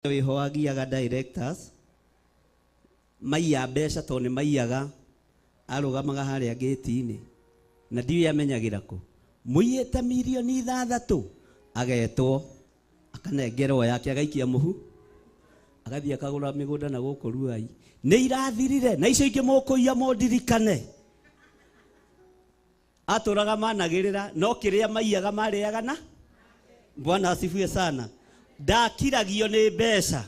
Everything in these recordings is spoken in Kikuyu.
Wĩho agiaga directors maiya mbeca tondũ nĩ maiyaga arũgamaga harĩa gate-inĩ na ndiũĩ amenyagĩra kũ mũiyĩte mirioni 6 agetwo akanengerwo yake agaikia mũhu agathiĩ akagũra mĩgũnda na gũkũ Ruai. Nĩ irathirire na icio ingĩ mũkũiya mũndirikane. Atũraga managĩrĩra no kĩrĩa maiyaga marĩaga na Bwana asifiwe sana. Ndakiragio nĩ mbeca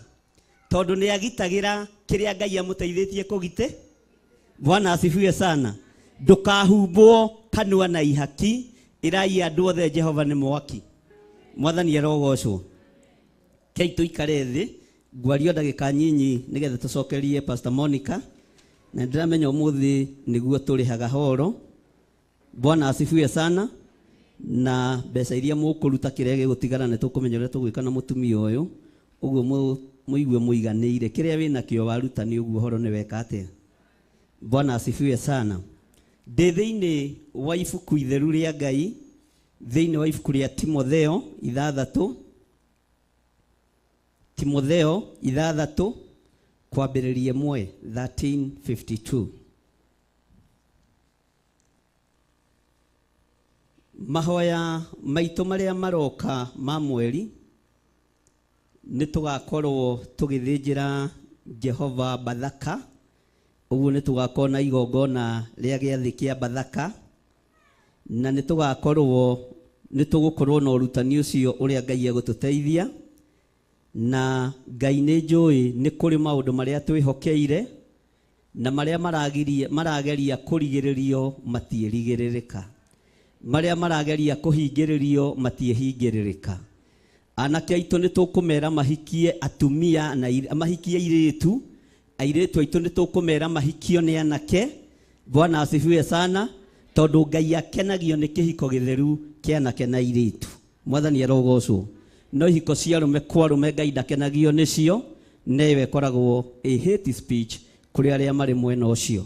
tondũ nĩ agitagĩra kĩrĩa Ngai amũteithĩtie kũgitĩ. Bwana asifiwe sana. Ndũkahumbwo kanua na ihaki, ĩrai andũ othe Jehova nĩ mwaki. Mwathani arogocwo. Kei tũikare thĩ ngwario ndagĩka nyinyi nĩgetha tũcokerie Pastor Monica, na ndĩramenya ũmũthĩ nĩguo tũrĩhaga horo. Bwana asifiwe sana. Na mbeca iria mũkũruta kĩrĩa gĩgũtigara nĩ tũkũmenya ũrĩa tũgwĩka na mũtumia ũyũ, ũguo mũigue mũiganĩire. Kĩrĩa wĩnakĩo waruta nĩ ũguo ũhoro nĩ weka atĩa. Bwana asifiwe sana. Ndĩ thĩinĩ wa ibuku itheru rĩa Ngai, thĩinĩ wa ibuku rĩa Timotheo 6, Timotheo 6 kwambĩrĩria 1, 1352. Mahoya maitũ marĩa maroka ma mweri nĩ tũgakorwo tũgĩthĩnjĩra Jehova Bathaka, ũguo nĩ tũgakorwo na igongona rĩa gĩathĩ kĩa Bathaka, na nĩ tũgakorwo nĩ tũgũkorwo na ũrutani ũcio ũrĩa Ngai egũtũteithia. Na Ngai nĩ njũĩ nĩ kũrĩ maũndũ marĩa twĩhokeire na marĩa marageria kũrigĩrĩrio matiĩrigĩrĩrĩka, marĩa marageria kũhingĩrĩrio matiĩhingĩrĩrĩka. Anake aitũ nĩ tũkũmera mahikie atumia na mahikie airĩtu, airĩtu aitũ nĩ tũkũmera mahikio nĩ anake. Bwana asifiwe sana, tondũ Ngai akenagio nĩ kĩhiko gĩtheru kĩa anake na airĩtu. Mwathani arogocwo. No ihiko cia arũme kwa arũme Ngai ndakenagio nĩcio, na ĩyo ĩkoragwo a hate speech kũrĩ arĩa marĩ mwena ũcio.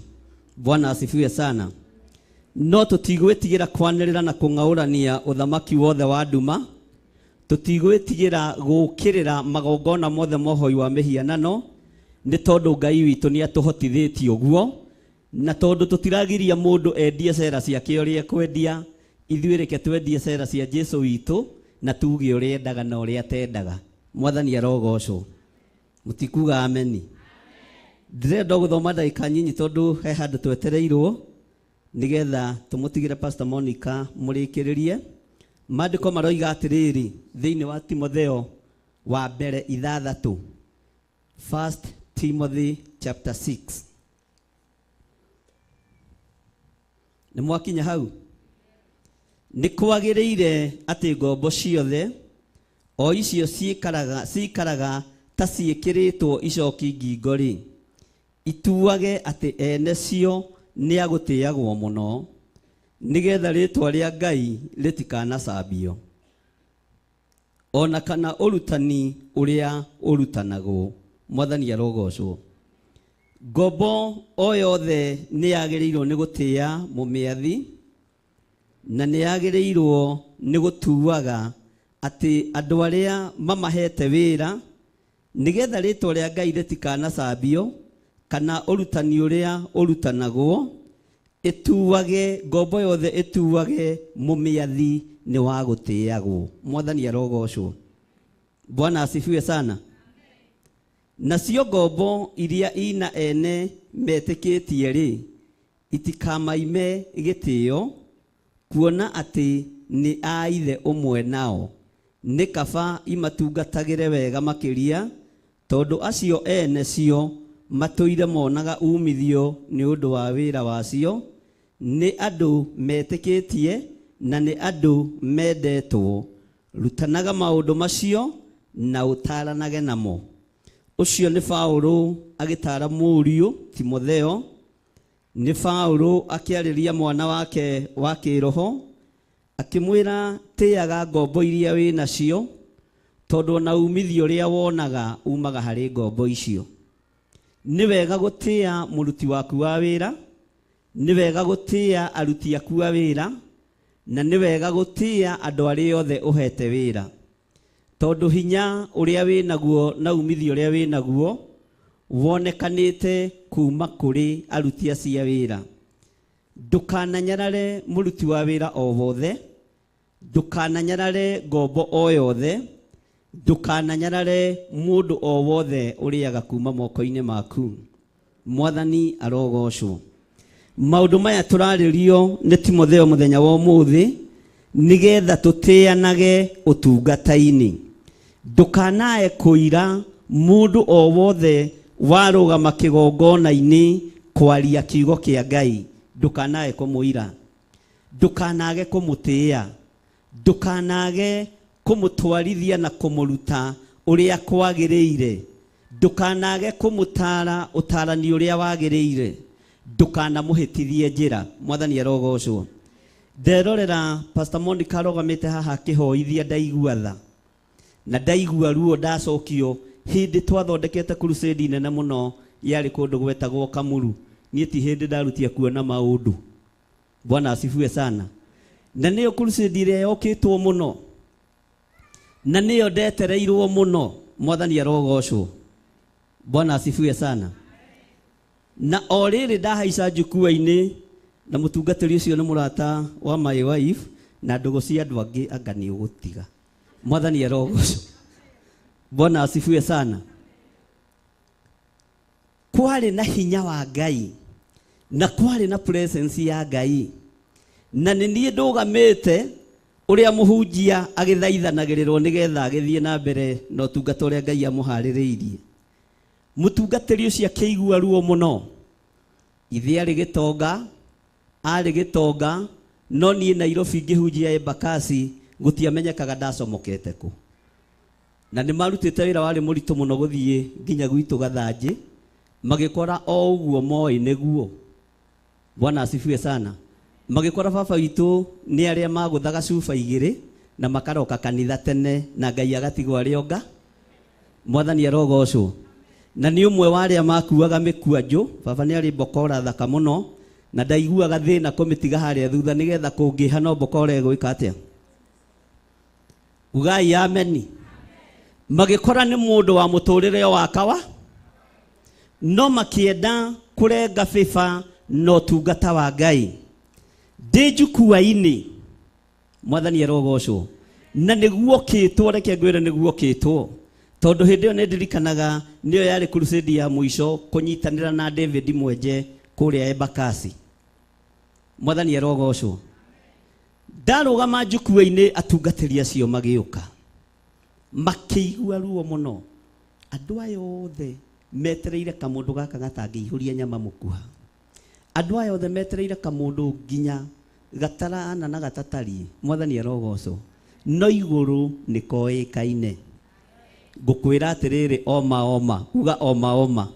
Bwana asifiwe sana. No tũtigwĩtigĩra kwanĩrĩra na kũng'aũrania ũthamaki wothe wa nduma, tũtigwĩtigĩra gũũkĩrĩra magongona mothe ma ũhoi wa mĩhianano, nĩ tondũ Ngai witũ nĩ atũhotithĩtie ũguo, na tondũ tũtiragiria mũndũ endie cera ciake ũrĩa ekwendia, ithuĩ reke twendie cera cia Jesu witũ na tuge ũrĩa endaga na ũrĩa atendaga. Mwathani arogocwo. Mũtikuga ameni? Ndĩrenda gũthoma ndagĩka nyinyi tondũ he handũ twetereirwo nĩgetha tũmũtigĩre Pastor Monica mũrĩkĩrĩrie. Maandĩko maroiga atĩrĩrĩ thĩinĩ wa Timotheo wa mbere 6, First Timothy chapter 6. Nĩ mwakinya hau? Nĩ kwagĩrĩire atĩ ngombo ciothe o icio cikaraga ta ciĩkĩrĩtwo icoki ngingo-rĩ, ituage atĩ ene cio nĩ agũtĩagwo mũno, nĩgetha rĩĩtwa rĩa Ngai rĩtikanacambio, ona kana ũrutani ũrĩa ũrutanagwo. Mwathani arogocwo. Ngombo o yothe nĩ yagĩrĩirwo nĩ gũtĩa mũmĩathi, na nĩ yagĩrĩirwo nĩ gũtuaga atĩ andũ arĩa mamahete wĩra, nĩgetha rĩĩtwa rĩa Ngai rĩtikanacambio kana ũrutani ũrĩa ũrutanagwo, ĩtuage ngombo yothe ĩtuage mũmĩathi nĩ wa gũtĩagwo. Mwathani arogocwo. Bwana asifiwe sana. Nacio ngombo iria ina ene metĩkĩtie rĩ, itikamaime gĩtĩo, kuona atĩ nĩ a ithe ũmwe nao. Nĩ kaba imatungatagĩre wega makĩria, tondũ acio ene cio matũire monaga umithio nĩ ũndũ wa wĩra wacio, nĩ andũ metĩkĩtie na nĩ andũ mendetwo. Rutanaga maũndũ macio na ũtaaranage namo. Ũcio nĩ Paũlũ agĩtaara mũriũ Timotheo, nĩ Paũlũ akĩarĩria mwana wake wa kĩĩroho, akĩmwĩra tĩaga ngombo iria wĩ nacio, tondũ ona umithio ũrĩa wonaga umaga harĩ ngombo icio. Nĩ wega gũtĩa mũruti waku wa wĩra, nĩ wega gũtĩa aruti aku a wĩra, na nĩ wega gũtĩa andũ arĩa othe ũhete wĩra. Tondu hinya uria wi naguo na umithio uria wi naguo wonekanite kuma kuri aruti acio a wira. Ndukananyarare muruti wa wira o wothe, ndukananyarare ngombo o yothe, ndukananyarare mundu o wothe uriaga kuma moko-ini maku. Mwathani arogocwo. Maundu maya turaririo ni Timotheo muthenya wa umuthi nigetha tutianage utungata-ini. Ndukanae kuira mundu o wothe warugama kigongona-ini kwaria kiugo kia Ngai, ndukanae kumuira, ndukanage kumutia, ndukanage kumutwarithia na kumuruta uria kwagiriire, ndukanage kumutara utarani uria wagiriire, ndukanamuhitithie njira. Mwathani arogocwo. Nderorera Pastor Monica arogamite haha akihoithia ndaigua tha na ndaigua ruo ndacokio hindi twathondekete crusade nene muno yari kundu gwetagwo Kamuru. Niĩ ti hindi ndarutia kuona maundu. Bwana asifiwe sana. Na niyo crusade iria yokitwo muno na niyo ndetereirwo muno. Mwathani arogocwo. Bwana asifiwe sana. Na o rĩrĩ ndahaica njukua-inĩ na mũtungatĩri ũcio nĩ mũrata wa my wife na ndũgũ cia andũ angĩ anga nĩ ũgũtiga. Mwathani arogocwo. Bwana asifiwe sana. Kwarĩ na hinya wa Ngai na kwarĩ na presence ya Ngai, na nĩ niĩ ndũgamĩte ũrĩa mũhunjia agĩthaithanagĩrĩrwo nĩgetha agĩthiĩ na mbere na ũtungata ũrĩa Ngai amũharĩrĩirie. Mũtungatĩri ũcio akĩigua ruo mũno. Ithe arĩ gĩtonga, arĩ gĩtonga, no niĩ Nairobi ngĩhunjia Embakasi gũtiamenyekaga ndacomokete kũ. Na nĩ marutĩte wĩra warĩ mũritũ mũno gũthiĩ nginya gwitũ Gathanjĩ, magĩkora o ũguo moĩ nĩguo. Bwana asifiwe sana. Magĩkora baba witũ nĩ arĩa magũthaga cuba igĩrĩ na makaroka kanitha tene na Ngai agatigwo arĩ onga. Mwathani arogocwo. Na nĩ ũmwe wa arĩa makuaga mĩkwanjũ. Baba nĩ arĩ mbokora thaka mũno na ndaiguaga thĩna kũmĩtiga harĩa thutha nĩgetha kũngĩha no mbokora ĩgwĩka atĩa. Ugai ameni. Magĩkora nĩ mũndũ wa mũtũrĩre wa kawa, no makĩenda kũrenga bĩba na ũtungata wa Ngai. Ndĩ njukua-inĩ, Mwathani arogocwo. Na nĩguo kĩtwo, reke ngwĩre nĩguo kĩtwo, tondũ hĩndĩ ĩyo nĩ ndirikanaga nĩyo yarĩ crusade ya mũico kũnyitanĩra na David Mwenje kũrĩa Embakasi. Mwathani arogocwo. Ndarũgama njukua-inĩ atungatĩri acio magĩũka, makĩigua ruo mũno. Andũ aya othe metereire kamũndũ gaka gatangĩihũria nyama mũkuha. Andũ aya othe metereire kamũndũ nginya gatarana na gatatariĩ. Mwathani arogocwo. No igũrũ nĩ koĩkaine. Ngũkwĩra atĩrĩrĩ, oma oma, uga oma oma.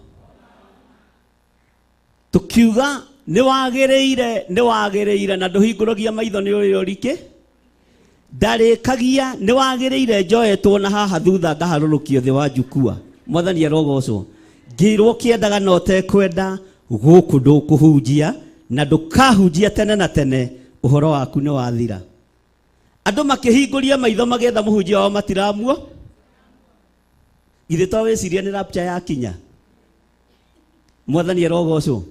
Tukiuga nĩ wagĩrĩire, nĩ wagĩrĩire, na ndũhingũragia maitho nĩ ũrĩa ũrikĩ. Ndarĩkagia nĩ wagĩrĩire njoetwo na haha thutha ngaharũrũkio thĩ wa njukua. Mwathani arogocwo. Ngĩrwo kĩendaga na ũtekwenda, gũkũ ndũkũhunjia na ndũkahunjia tene na tene, ũhoro waku nĩ wathira. Andũ makĩhingũria maitho magĩetha mũhunjia wao matiramuo. Githĩ to wĩcirie nĩ rapture yakinya. Mwathani arogocwo.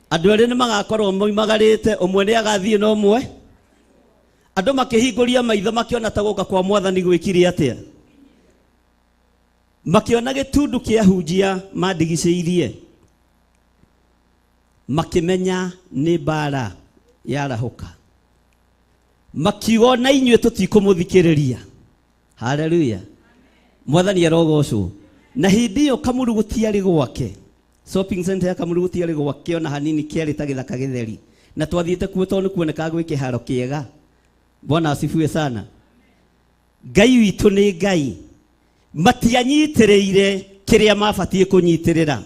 Andũ erĩ nĩ magakorwo moimagarĩte, ũmwe nĩ agathiĩ na ũmwe. Andũ makĩhingũria maitho makĩona ta gũka kwa Mwathani gwĩkire atĩa. Makĩona gĩtundu kĩa hunjia mandigicĩirie, makĩmenya nĩ mbara yarahũka. Makiuga na inyuĩ tũtikũmũthikĩrĩria. Haleluya. Mwathani arogocwo. Na hĩndĩ ĩyo Kamuru gũtiarĩ gwake. Shopping center ya Kamuru gũtiarĩ gwake ona hanini, kĩarĩ ta gĩthaka gĩtheri. Na twathiĩte kuo tondũ nĩ kuonekaga gwĩ kĩharo kĩega. Bwana asifiwe sana. Ngai witũ nĩ Ngai. Matianyitĩrĩire kĩrĩa mabatiĩ kũnyitĩrĩra.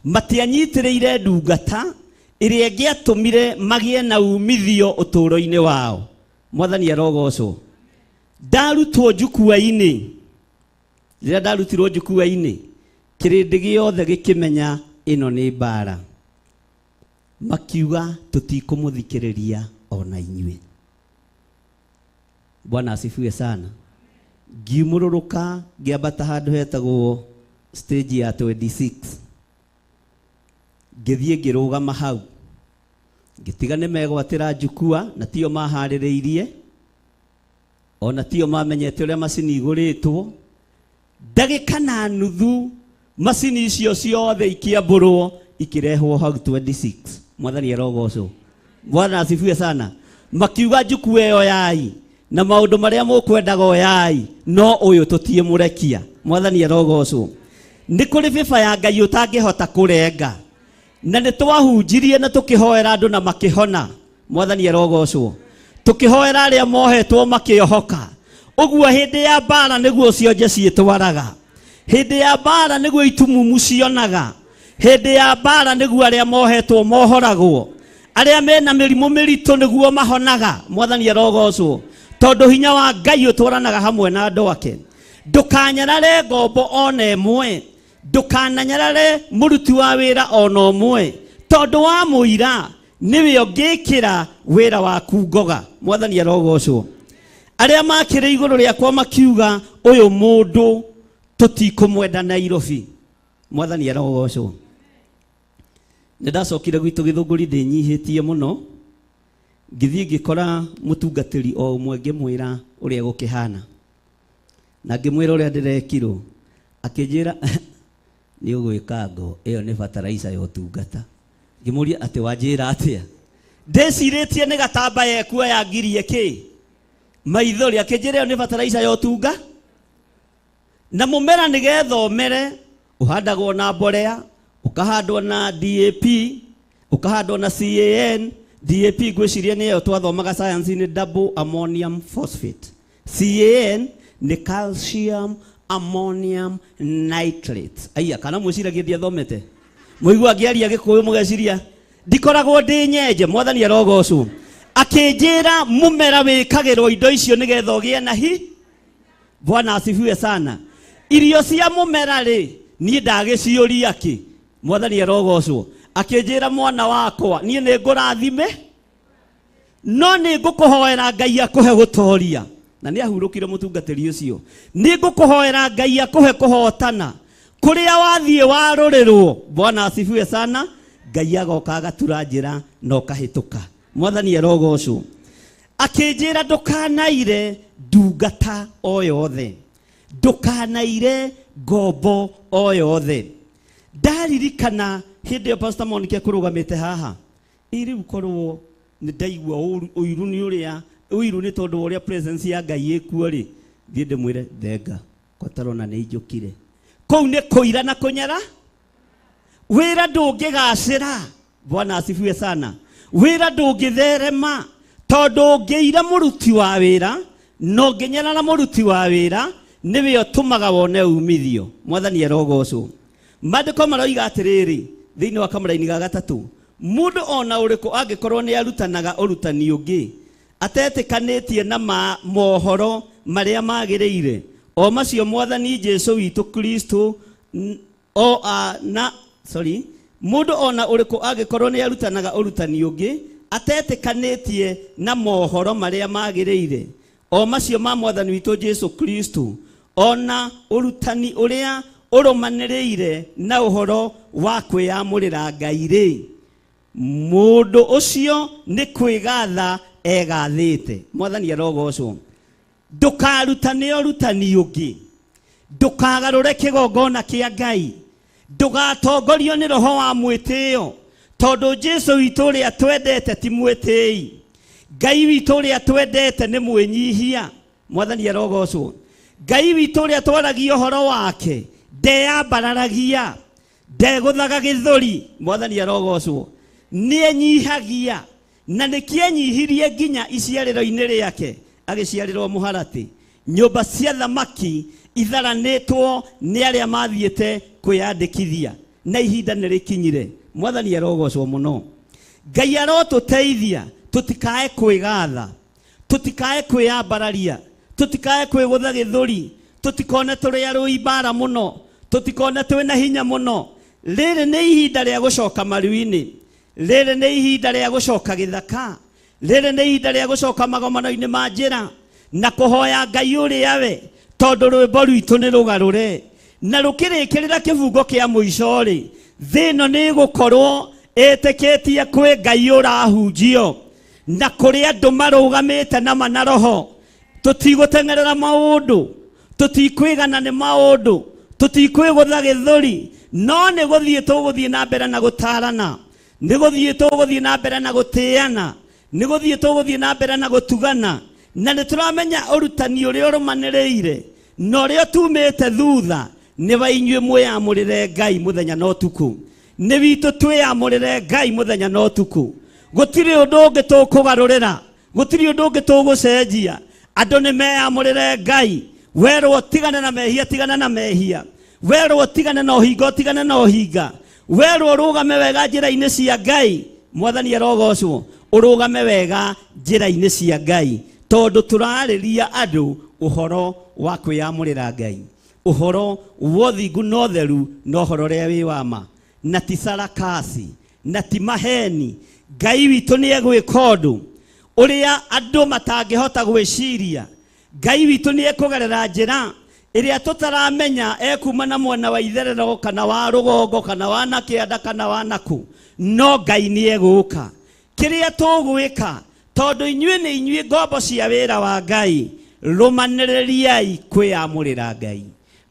Matianyitĩrĩire ndungata ĩrĩa ĩngĩatũmire magĩe na umithio ũtũũro-inĩ wao. Mwathani arogocwo. Ndarutwo njukua-inĩ, rĩrĩa ndarutirwo njukua-inĩ, kĩrĩndĩ gĩothe gĩkĩmenya ĩno nĩ mbara. Makiuga tũtikũmũthikĩrĩria ona inyuĩ. Bwana asifiwe sana. Ngiumũrũrũka ngĩambata handũ hetagwo stage ya 26, ngĩthiĩ ngĩrũgama hau, ngĩtiga nĩ megwatĩra njukua, na tio maharĩrĩirie, ona tio mamenyete ũrĩa macini igũrĩtwo. Ndagĩka na nuthu macini icio ciothe ikĩambũrwo ikĩrehwo hau 26. Mwathani arogocwo. Bwana asifiwe sana. Makiuga njukua ĩyo yai na maũndũ marĩa mũkwendaga oyai, no ũyũ tũtiĩmũrekia. Mwathani arogocwo. Nĩ kũrĩ bĩba ya Ngai ũtangĩhota kũrenga, na nĩ twahunjirie na tũkĩhoera andũ na makĩhona. Mwathani arogocwo. Tũkĩhoera arĩa mohetwo makĩohoka. Ũguo hĩndĩ ya mbara nĩguo cionje ciĩtwaraga, hĩndĩ ya mbara nĩguo itumumu cionaga, hĩndĩ ya mbara nĩguo arĩa mohetwo mohoragwo, arĩa mena mĩrimũ mĩritũ nĩguo mahonaga. Mwathani arogocwo, tondũ hinya wa Ngai ũtwaranaga hamwe na andũ ake. Ndũkanyarare ngombo ona ĩmwe, ndũkananyarare mũruti wa wĩra ona ũmwe, tondũ wa mũira nĩwe ũngĩkĩra wĩra waku ngoga. Mwathani arogocwo. Arĩa makĩrĩ igũrũ rĩakwa makiuga ũyũ mũndũ tũtikũmwenda Nairobi. Mwathani arogocwo. Nĩ ndacokire gwitũ Gĩthũngũri ndĩnyihĩtie mũno, ngĩthiĩ ngĩkora mũtungatĩri o ũmwe, ngĩmwĩra ũrĩa gũkĩhana na ngĩmwĩra ũrĩa ndĩrekirwo. Akĩnjĩra nĩ ũgwĩka ngo ĩyo nĩ bataraica ya ũtungata. Ngĩmũria atĩ wanjĩra atĩa? Ndĩcirĩtie nĩ gatambaya ekuoya ngirie kĩ maithori. Akĩnjĩra ĩyo nĩ bataraica ya ũtunga, na mũmera nĩgetha ũmere ũhandagwo na mbolea, ũkahandwo na DAP, ũkahandwo na CAN. DAP ngwĩciria nĩ ĩyo twathomaga science, nĩ double ammonium phosphate. CAN nĩ calcium ammonium nitrate. Aya kana mwĩciragia ndiathomete? Mũigua ngĩaria Gĩkũyũ mũgeciria ndikoragwo ndĩ nyenje. Mwathani arogocwo. Akĩnjĩra mũmera wĩkagĩrwo indo icio nĩgetha ũgĩe na hi. Bwana asifiwe sana. Irio cia mũmera rĩ, niĩ ndagĩciũria kĩ? Mwathani arogocwo. Akĩnjĩra mwana wakwa, niĩ nĩ ngũrathime, no nĩ ngũkũhoera Ngai akũhe gũtoria. Na nĩ ahurũkire mũtungatĩri ũcio. Nĩ ngũkũhoera Ngai akũhe kũhotana kũrĩa wathiĩ warũrĩrwo. Bwana asifiwe sana. Ngai agoka agatura njĩra na ũkahĩtũka. Mwathani arogocwo. Akĩnjĩra ndũkanaire ndungata o yothe, ndũkanaire ngombo o yothe. Ndaririkana hĩndĩ ĩyo Pastor Monica kũrũgamĩte haha, ĩ rĩu korwo nĩ ndaigua ũru ũiru nĩ ũrĩa ũiru nĩ tondũ wa ũrĩa presence ya Ngai ĩkuo rĩ, thiĩ ndĩmwĩre thenga kotarona nĩ njũkire kũu nĩ kũira na kũnyara wĩra ndũngĩgacĩra. Bwana asifiwe sana. Wĩra ndũngĩtherema tondũ ũngĩira mũruti wa wĩra na ũngĩnyarara mũruti wa wĩra, nĩwe ũtũmaga wone umithio. Mwathani arogocwo. Maandĩko maroiga atĩrĩrĩ thĩinĩ wa kamũraini ga gatatũ, mũndũ ona ũrĩkũ angĩkorwo nĩ arutanaga ũrutani ũngĩ atetĩkanĩtie na mohoro marĩa magĩrĩire, o macio Mwathani Jesu witũ Kristo o a, na sorry, mũndũ ona ũrĩkũ angĩkorwo nĩ arutanaga ũrutani ũngĩ atetĩkanĩtie na mohoro marĩa magĩrĩire, o macio ma Mwathani witũ Jesu Kristo, ona ũrutani ũrĩa ũrũmanĩrĩire na ũhoro wa kwĩyamũrĩra Ngai rĩ, mũndũ ũcio nĩ kwĩgatha egathĩte. Mwathani arogocwo. Ndũkarutane ũrutani ũngĩ, ndũkagarũre kĩgongona kĩa Ngai, ndũgatongorio nĩ roho wa mwĩtĩo, tondũ Jesu witũ ũrĩa twendete ti mwĩtĩi. Ngai witũ ũrĩa twendete nĩ mwĩnyihia. Mwathani arogocwo. Ngai witũ ũrĩa twaragia ũhoro wake ndeyambararagia, ndegũthaga gĩthũri. Mwathani arogocwo. Nĩenyihagia, na nĩkĩenyihirie nginya iciarĩro-inĩ rĩake, agĩciarĩrwo mũharatĩ, nyũmba cia thamaki itharanĩtwo nĩ arĩa mathiĩte kwĩyandĩkithia, na ihinda nĩ rĩkinyire. Mwathani arogocwo mũno. Ngai arotũteithia tũtikae kwĩgatha, tũtikae kwĩyambararia, tũtikae kwĩgũtha gĩthũri, tũtikone tũrĩ arũi mbara mũno, tũtikone twĩna hinya mũno. Rĩrĩ nĩ ihinda rĩa gũcoka maru-inĩ, rĩrĩ nĩ ihinda rĩa gũcoka gĩthaka, rĩrĩ nĩ ihinda rĩa gũcoka magomano-inĩ ma njĩra na kũhoya Ngai ũrĩa we. Tondũ rwĩmbo rwitũ nĩ rũgarũre na rũkĩrĩkĩrĩra kĩbungo kĩa mũico rĩ, thĩ ĩno nĩ ĩgũkorwo ĩtĩkĩtie kwĩ Ngai ũrahunjio na kũrĩ andũ marũgamĩte na ma na roho. Tũtigũteng'erera maũndũ, tũtikwĩgana nĩ maũndũ, tũtikwĩgũtha gĩthũri, no nĩ gũthiĩ tũgũthiĩ na mbere na gũtarana, nĩ gũthiĩ tũgũthiĩ na mbere na gũtĩana, nĩ gũthiĩ tũgũthiĩ na mbere na gũtugana. Na nĩ tũramenya ũrutani ũrĩa ũrũmanĩrĩire na ũrĩa tumĩte thutha nĩ wa inyuĩ mwĩyamũrĩre Ngai mũthenya na ũtukũ. Nĩ witũ twĩyamũrĩre Ngai mũthenya na ũtukũ. Gũtirĩ ũndũ ũngĩ tũkũgarũrĩra, gũtirĩ ũndũ ũngĩ tũgũcenjia. Andũ nĩ meyamũrĩre Ngai. Werwo tigana na mehia, tigana na mehia. Werwo tigana na ũhinga, tigana na ũhinga. Werwo ũrũgame wega njĩra-inĩ cia Ngai, Mwathani arogocwo. Ũrũgame wega njĩra-inĩ cia Ngai, tondũ tũrarĩria andũ ũhoro wa kwĩyamũrĩra Ngai, ũhoro wa ũthingu na ũtheru, na ũhoro ũrĩa wĩ wa ma, na ti sarakasi na ti maheni. Ngai witũ nĩ egwĩka ũndũ ũrĩa andũ matangĩhota gwĩciria. Ngai witũ nĩ ekũgerera njĩra ĩrĩa tũtaramenya, ekuma na mwena wa itherero kana wa rũgongo kana wa na kĩanda kana wa nakũ, no Ngai nĩ egũka. Kĩrĩa tũgwĩka, tondũ inyuĩ nĩ inyuĩ ngombo cia wĩra wa Ngai, rũmanĩrĩriai kwĩyamũrĩra Ngai,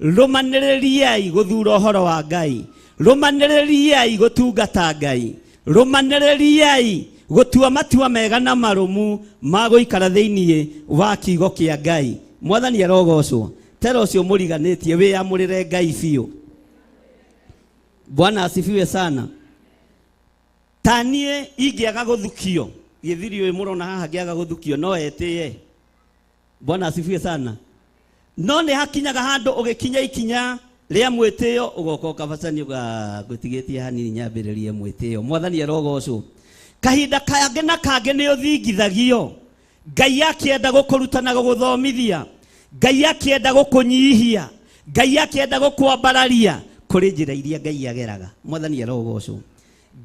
rũmanĩrĩriai gũthura ũhoro wa Ngai, rũmanĩrĩriai gũtungata Ngai, rũmanĩrĩriai gũtua matua mega na marũmu ma gũikara thĩinĩ wa kiugo kĩa Ngai. Mwathani arogocwo. Tera ũcio mũriganĩtie, wĩyamũrĩre Ngai biũ. Bwana asifiwe sana. Ta niĩ ingĩaga gũthukio gĩthiri ũyũ mũrona haha, ngĩaga gũthukio no etĩe. Bwana asifiwe sana. No nĩ hakinyaga handũ ũgĩkinya ikinya rĩa mwĩtĩo, ũgoka ũkabacani ngũtigĩtie hanini nyambĩrĩrie mwĩtĩo. Mwathani arogocwo. Kahinda kangĩ na kangĩ nĩ ũthingithagio, Ngai akĩenda gũkũruta na gũgũthomithia, Ngai akĩenda gũkũnyihia, Ngai akĩenda gũkwambararia kũrĩ njĩra iria Ngai ageraga. Mwathani arogocwo.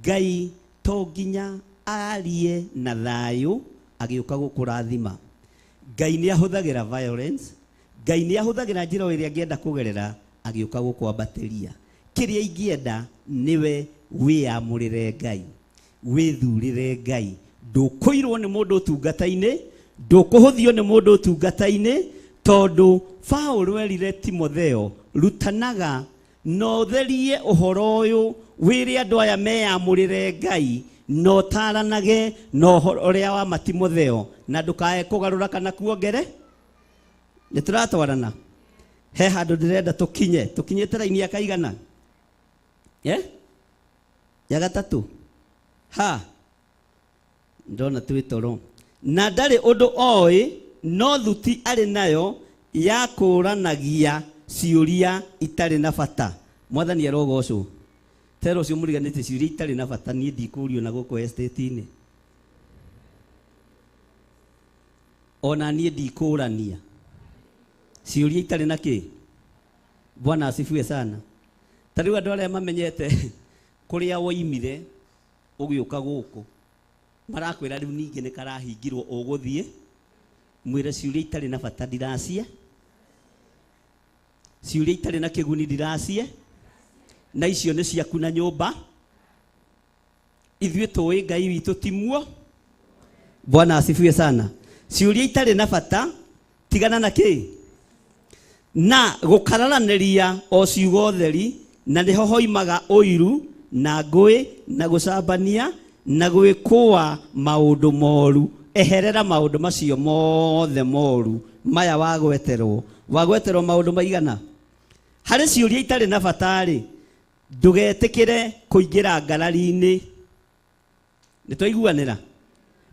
Ngai to nginya arie na thayũ agĩũka gũkũrathima. Ngai nĩ ahũthagĩra violence, Ngai nĩ ahũthagĩra njĩra o ĩrĩa angĩenda kũgerera agĩũka gũkwambatĩria. Kĩrĩa ingĩenda nĩwe wĩyamũrĩre Ngai, wĩthurĩre Ngai. Ndũkũirwo nĩ mũndũ ũtungata-inĩ, ndũkũhũthio nĩ mũndũ ũtungata-inĩ, tondũ Paũlũ erire Timotheo, rutanaga na ũtherie ũhoro ũyũ, wĩre andũ aya meyamũrĩre Ngai, na ũtaranage na ũhoro ũrĩa wa ma Timotheo, na ndũkae kũgarũra kana kuongere. Nĩ tũratwarana? He handũ ndĩrenda tũkinye. Tũkinyĩte raini ya kaigana? Ya gatatũ. Ha ndona twĩ toro. Na ndarĩ ũndũ oĩ, no thuti arĩ nayo ya kũũranagia ciũria itarĩ na bata. Mwathani arogocwo. Tera ũcio mũriganĩtie ciũria itarĩ na bata, niĩ ndikũrio na gũkũ estate-inĩ. Ona niĩ ndikũrania ciũria itarĩ na kĩ. Bwana asifiwe sana. Ta rĩu andũ arĩa mamenyete kũrĩa woimire ũgĩũka gũkũ, marakwĩra rĩu ningĩ nĩ karahingirwo ũgũthiĩ, mwĩre ciũria itarĩ na bata ndiracie, ciũria itarĩ na kĩguni ndiracie, na icio nĩ ciaku na nyũmba. Ithuĩ tũĩ Ngai witũ ti muo. Bwana asifiwe sana. Ciũria itarĩ na bata tigana na kĩ na gũkararanĩria o ciugo theri, na nĩho hoimaga ũiru na ngũĩ na gũcambania na gwĩkũa maũndũ moru. Eherera maũndũ macio mothe moru maya wagweterwo. Wagweterwo maũndũ maigana? Harĩ ciũria itarĩ na bata-rĩ, ndũgetĩkĩre kũingĩra ngarari-inĩ. Nĩ twaiguanĩra?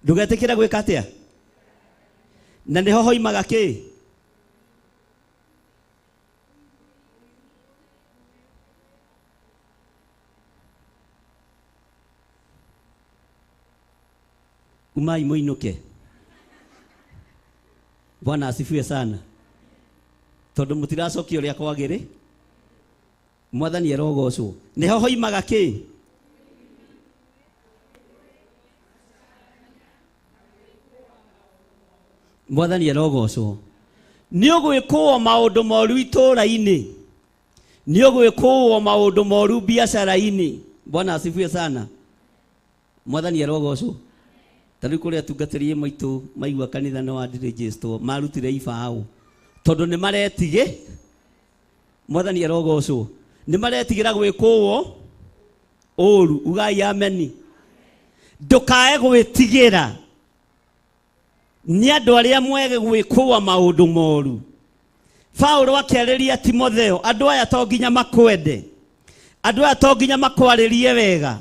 Ndũgetĩkĩre gwĩka atĩa? Na nĩho hoimaga kĩ? Umai mũinũke. Bwana asifiwe sana. Tondũ mũtiracokia ũrĩa kwagĩrĩ. Mwathani arogocwo. Nĩho hoimaga kĩ? Mwathani arogocwo. Nĩ ũgwĩkũo maũndũ moru itũũra-inĩ, nĩ ũgwĩkũo maũndũ moru biacara-inĩ. Bwana asifiwe sana. Mwathani arogocwo. Ta rĩu kũrĩa atungatĩri maitũ maigua kanitha nĩ wandirĩnjĩstwo, marutire ibaũ tondũ nĩ maretigĩ. Mwathani arogocwo. Nĩ maretigĩra gwĩkũo ũru. Ugai ameni. Ndũkae gwĩtigĩra nĩ andũ arĩa mwege gwĩkũa maũndũ moru. Paulo akĩarĩria Timotheo, andũ aya to nginya makwende, andũ aya to nginya makwarĩrie wega,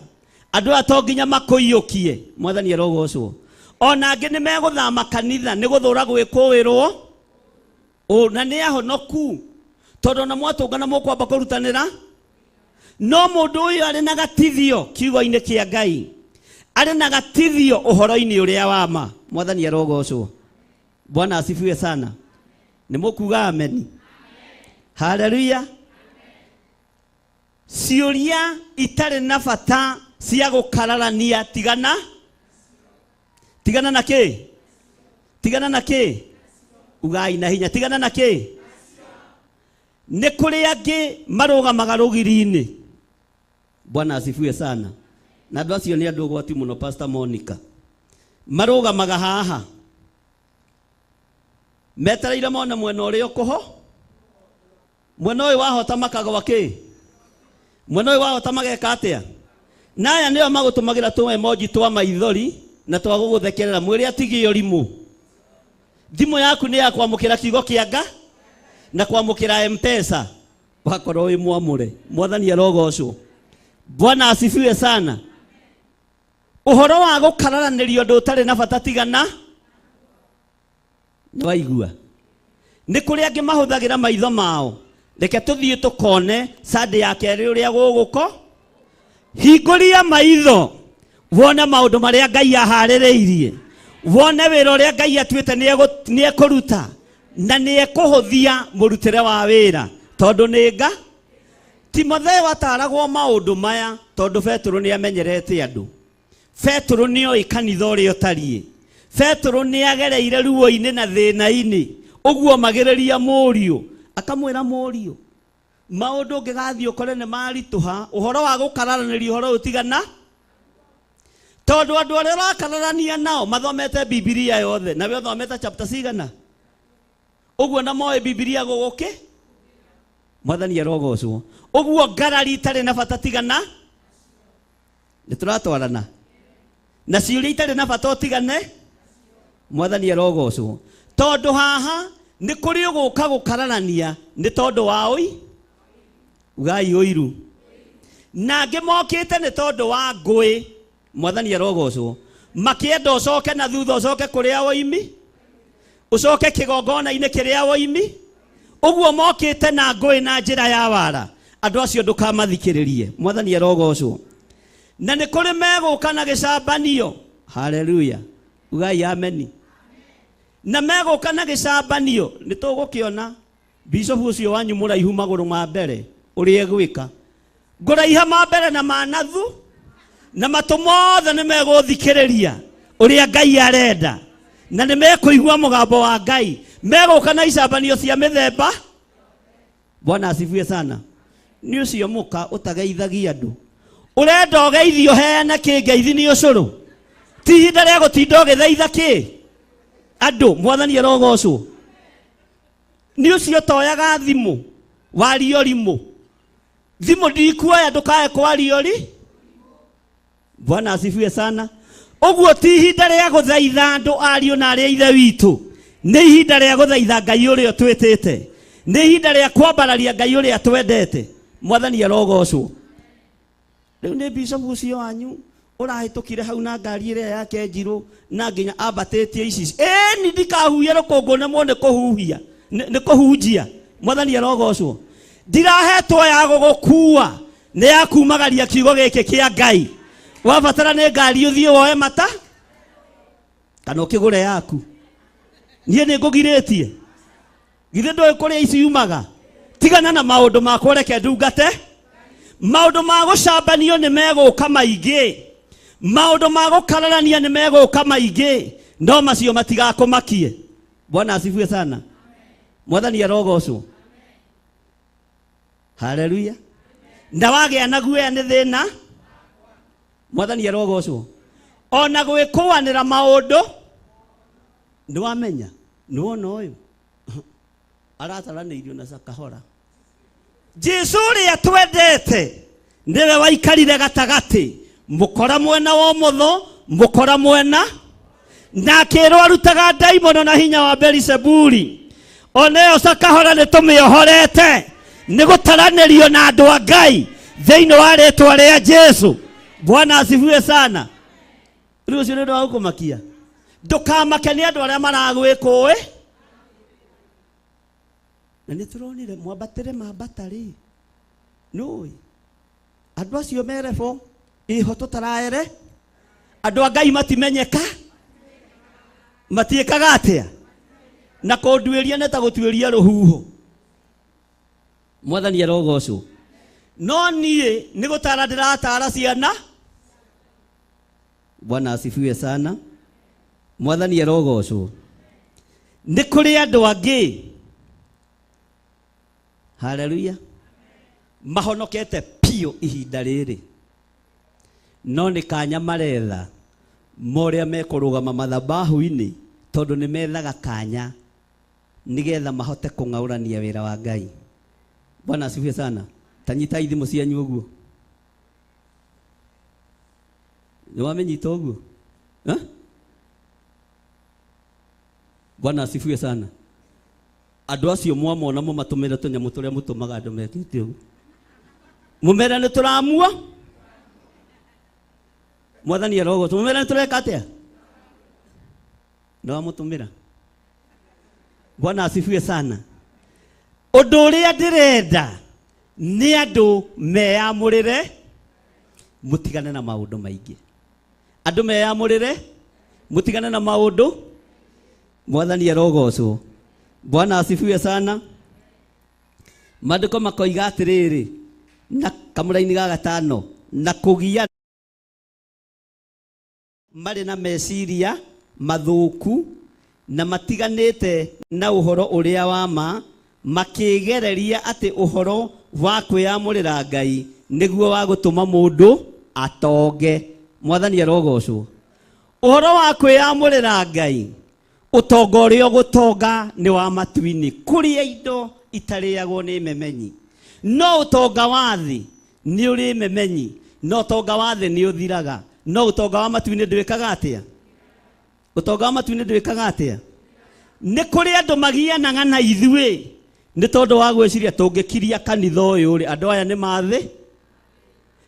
andũ aya to nginya makũiyũkie. Mwathani arogocwo. Ona angĩ nĩ megũthama kanitha nĩ gũthũra gwĩkũĩrwo na nĩ ahonoku, tondũ ona mwatũngana mũkwamba kũrutanĩra. No mũndũ ũyũ arĩ na gatithio kiugo-inĩ kĩa Ngai, arĩ na gatithio ũhoro-inĩ ũrĩa wa ma. Mwathani arogocwo. Bwana asifiwe sana. Nĩ mũkuga ameni? Haleluya. Ciũria itarĩ na bata cia gũkararania, tigana tigana na kĩ, tigana na kĩ, ugai na hinya, tigana na kĩ. Nĩ kũrĩ angĩ marũgamaga rũgiri-inĩ. Bwana asifiwe sana. Na andũ acio nĩ andũ ũgwati mũno. Pastor Monica, marũgamaga haha metereire mone mwena ũrĩa ũkũho, mwena ũyũ wahota makagwa kĩ, mwena ũyũ wahota mageka atĩa. Na aya nĩo magũtũmagĩra tũ emoji twa maithori na twa gũgũthekerera, mwĩre atigie ũrimũ. Thimũ yaku nĩ ya kwamũkĩra kiugo kĩa Nga na kwamũkĩra M-Pesa, wakorwo wĩ mwamũre. Mwathani arogocwo. Bwana asifiwe sana. Ũhoro wa gũkararanĩrio ũndũ ũtarĩ na bata, tigana. Nĩ waigua nĩ kũrĩ angĩ mahũthagĩra maitho mao. Reke tũthiĩ tũkone Sunday ya kerĩ ũrĩa gũgũko. Hingũria maitho wone maũndũ marĩa Ngai aharĩrĩirie, wone wĩra ũrĩa Ngai atuĩte nĩ ekũruta, na nĩ ekũhũthia mũrutĩre wa wĩra, tondũ nĩ nga Timotheo ataragwo maũndũ maya, tondũ Petũrũ nĩ amenyerete andũ. Petũrũ nĩ oĩ kanitha ũrĩa ũtariĩ. Petũrũ nĩ agereire ruo-inĩ na thĩna-inĩ, ũguo magĩrĩria mũriũ, akamwĩra mũriũ, maũndũ ũngĩgathiĩ ũkore nĩ maritũha, ũhoro wa gũkararanĩria ũhoro ũyũ tigana, tondũ andũ arĩa ũrakararania nao mathomete Bibilia yothe, nawe ũthomete chapter cigana ũguo, na moĩ Bibilia gũgũkĩ. Mwathani arogocwo. Ũguo ngarari itarĩ na bata tigana. Nĩ tũratwarana na ciũria itarĩ na bata ũtigane. Mwathani arogocwo. Tondũ haha nĩ kũrĩ ũgũka gũkararania nĩ tondũ wa ũi ugai ũiru, na angĩ mokĩte nĩ tondũ wa ngũĩ. Mwathani arogocwo. Makĩenda ũcoke na thutha, ũcoke kũrĩa woimi, ũcoke kĩgongona-inĩ kĩrĩa woimi. Ũguo mokĩte na ngũĩ na njĩra ya wara. Andũ acio ndũkamathikĩrĩrie. Mwathani arogocwo. Na nĩ kũrĩ megũka na gĩcambanio. Haleluya, ugai ameni. Na megũka na gĩcambanio, nĩ tũgũkĩona bishofu ũcio wanyu mũraihu magũrũ ma mbere ũrĩa egwĩka. Ngũraiha ma mbere na ma nathu, na matũ mothe nĩ megũthikĩrĩria ũrĩa Ngai arenda, na nĩ mekũigua mũgambo wa Ngai. Megũka na icambanio cia mĩthemba. Bwana asifiwe sana. Nĩ ũcio mũka ũtageithagia andũ, ũrenda ũgeithio, heana kĩngeithi nĩ ũcũrũ. Ti ihinda rĩa gũtinda ũgĩthaitha kĩ andũ. Mwathani arogocwo. Nĩ ũcio toyaga thimũ wario rimũ, thimũ ndikuoya, ndũkae kwario ri. Bwana asifiwe sana. Ũguo ti ihinda rĩa gũthaitha andũ, ariũ na arĩa ithe witũ. Nĩ ihinda rĩa gũthaitha Ngai ũrĩa ũtwĩtĩte, nĩ ihinda rĩa kwambararia Ngai ũrĩa twendete. Mwathani arogocwo. Rĩu nĩ bishofu ũcio wanyu ũrahĩtũkire hau na ngari ĩrĩa yake njirũ, na nginya ambatĩtie ici ĩni, ndikahuhia rũkũngũ nemwo nĩ kũhuhia, nĩ kũhunjia. Mwathani arogocwo. Ndirahetwo ya gũgũkua, nĩ ya kumagaria kiugo gĩkĩ kĩa Ngai. Wabatara nĩ ngari, ũthiĩ woe mata kana ũkĩgũre yaku. Niĩ nĩ ngũgirĩtie? Githĩ ndũĩ kũrĩa ici yumaga? Tigana na maũndũ makwa, reke ndungate. Maũndũ ma gũcambanio nĩ megũka maingĩ, maũndũ ma gũkararania nĩ megũka maingĩ, no macio matigakũmakie. Bwana asifiwe sana. Mwathani arogocwo. Haleluya. Na wagĩa na guoya nĩ thĩna. Mwathani arogocwo. Ona gwĩkũanĩra maũndũ nĩ wamenya nĩ wona ũyũ arataranĩirio na cakahora. Jesu ũrĩa twendete nĩwe waikarire gatagatĩ, mũkora mwena wa ũmotho, mũkora mwena na akĩrwo arutaga ndaimono na hinya wa Beelizebuli. Ona ĩyo cakahora nĩ tũmĩohorete nĩ gũtaranĩrio na andũ a Ngai thĩinĩ wa rĩtwa rĩa Jesu. Bwana asifiwe sana. Rĩu ũcio nĩ ũndũ wa gũkũmakia. Ndũkamake nĩ andũ arĩa maragwĩkũĩ. Na nĩ tũronire mwambatĩre mambata rĩ, nũĩ andũ acio merebo ĩho tũtaraere, andũ a Ngai matimenyeka, matiĩkaga atĩa, na kũnduĩria nĩ ta gũtuĩria rũhuho. Mwathani arogocwo. No niĩ nĩ gũtara ndĩratara ciana. Bwana asifiwe sana. Mwathani arogocwo. Nĩ kũrĩ andũ angĩ, haleluya, mahonokete piũ ihinda rĩrĩ, no nĩ kanya maretha morĩa mekũrũgama mathabahu-inĩ, tondũ nĩ methaga kanya nĩgetha mahote kũng'aũrania wĩra wa Ngai. Bwana asifiwe sana. Tanyitai thimũ cianyu ũguo. Nĩ wamenyita ũguo? Eh? Bwana asifiwe sana. Andũ acio mwamona mũmatũmĩre tũnyamũ tũrĩa mũtũmaga andũ mekĩte ũguo. Mũmere nĩ tũramua. Mwathani arogocwo. Mũmere nĩ tũreka atĩa? Nĩ wamũtũmĩra. Bwana asifiwe sana. Ũndũ ũrĩa ndĩrenda nĩ andũ meyamũrĩre, mũtigane na maũndũ maingĩ. Andũ meyamũrĩre, mũtigane na maũndũ. Mwathani arogocwo. Bwana asifiwe sana. Maandĩko makoiga atĩrĩrĩ, na kamũraini ga gatano, na kũgia marĩ na meciria mathũku na matiganĩte na ũhoro ũrĩa wa ma, makĩgereria atĩ ũhoro wa kwĩyamũrĩra Ngai nĩguo wa gũtũma mũndũ atonge. Mwathani arogocwo. Ũhoro wa kwĩyamũrĩra Ngai, ũtonga ũrĩa ũgũtonga nĩ wa matu-inĩ, kũrĩa indo itarĩagwo nĩ memenyi. No ũtonga wa thĩ nĩ ũrĩ memenyi, no ũtonga wa thĩ nĩ ũthiraga. No ũtonga wa matu-inĩ ndwĩkaga atĩa? Ũtonga wa matu-inĩ ndwĩkaga atĩa? Nĩ kũrĩ andũ magianaga na ithuĩ nĩ tondũ wa gwĩciria tũngĩkiria kanitha ũyũ rĩ, andũ aya nĩ mathĩ,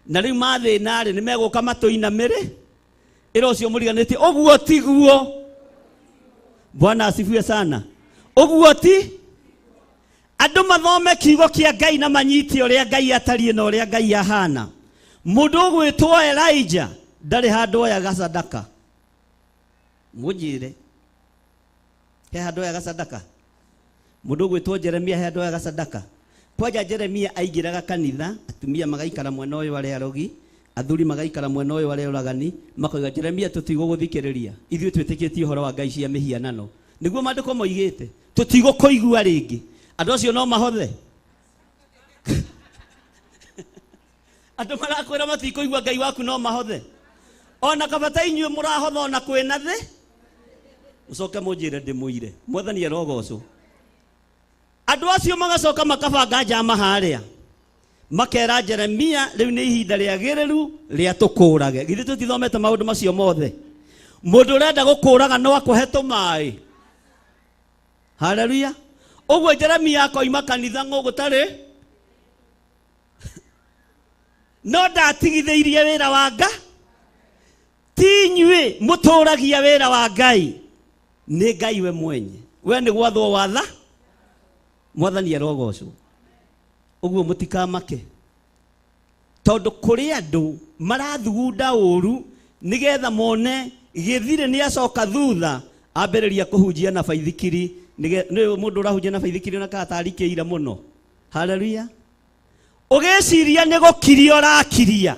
na rĩu mathĩna rĩ, nĩ megũka matũinamĩrĩ. Ĩra ũcio mũriganĩtie ũguo tiguo. Bwana asifiwe sana. Ũguo ti andũ mathome kiugo kĩa Ngai na manyite ũrĩa Ngai atariĩ na ũrĩa Ngai ahana. Mũndũ ũgwĩtwo Elijah ndarĩ handũ oyaga sadaka. Mũnjĩre, he handũ oyaga sadaka? Mũndũ ũgwĩtwo Jeremia he handũ oyaga sadaka? Kwanja Jeremia aingĩraga kanitha, atumia magaikara mwena ũyũ arĩa arogi, athuri magaikara mwena ũyũ arĩa oragani, makoiga Jeremia tũtigũgũthikĩrĩria, ithuĩ twĩtĩkĩtie ũhoro wa ngai cia mĩhianano. Nĩguo maandĩko moigĩte, tũtigũkũigua rĩngĩ. Andũ acio no mahothe. Andũ marakwĩra matikũigua Ngai waku no mahothe. Ona kabata inyuĩ mũrahotha ona kwĩna thĩ. Mũcoke mũnjĩre ndĩmũire. Mwathani arogocwo. Andũ acio magacoka makabanga njama harĩa. Makera Jeremia rĩu nĩ ihinda rĩagĩrĩru rĩa tũkũrage. Githĩ tũtithomete maũndũ macio mothe? Mũndũ ũrenda gũkũraga no akũhe tũmaĩ. Haleluya. Ũguo Jeremia akoima kanitha ng'ũgũtarĩ no ndatigithĩirie wĩra wa Ngai. Ti inyuĩ mũtũragia wĩra wa Ngai, nĩ Ngai we mwenye. We nĩ gwathwo watha. Mwathani arogocwo. Ũguo mũtikamake, tondũ kũrĩ andũ marathugunda ũru nĩgetha mone gĩthirĩ nĩ acoka thutha ambĩrĩria kũhunjia na baithikiri. Nĩ mũndũ ũrahunjia na baithikiri ona kana tarikĩire mũno. Haleluya. Ũgĩciria nĩ gũkiria ũrakiria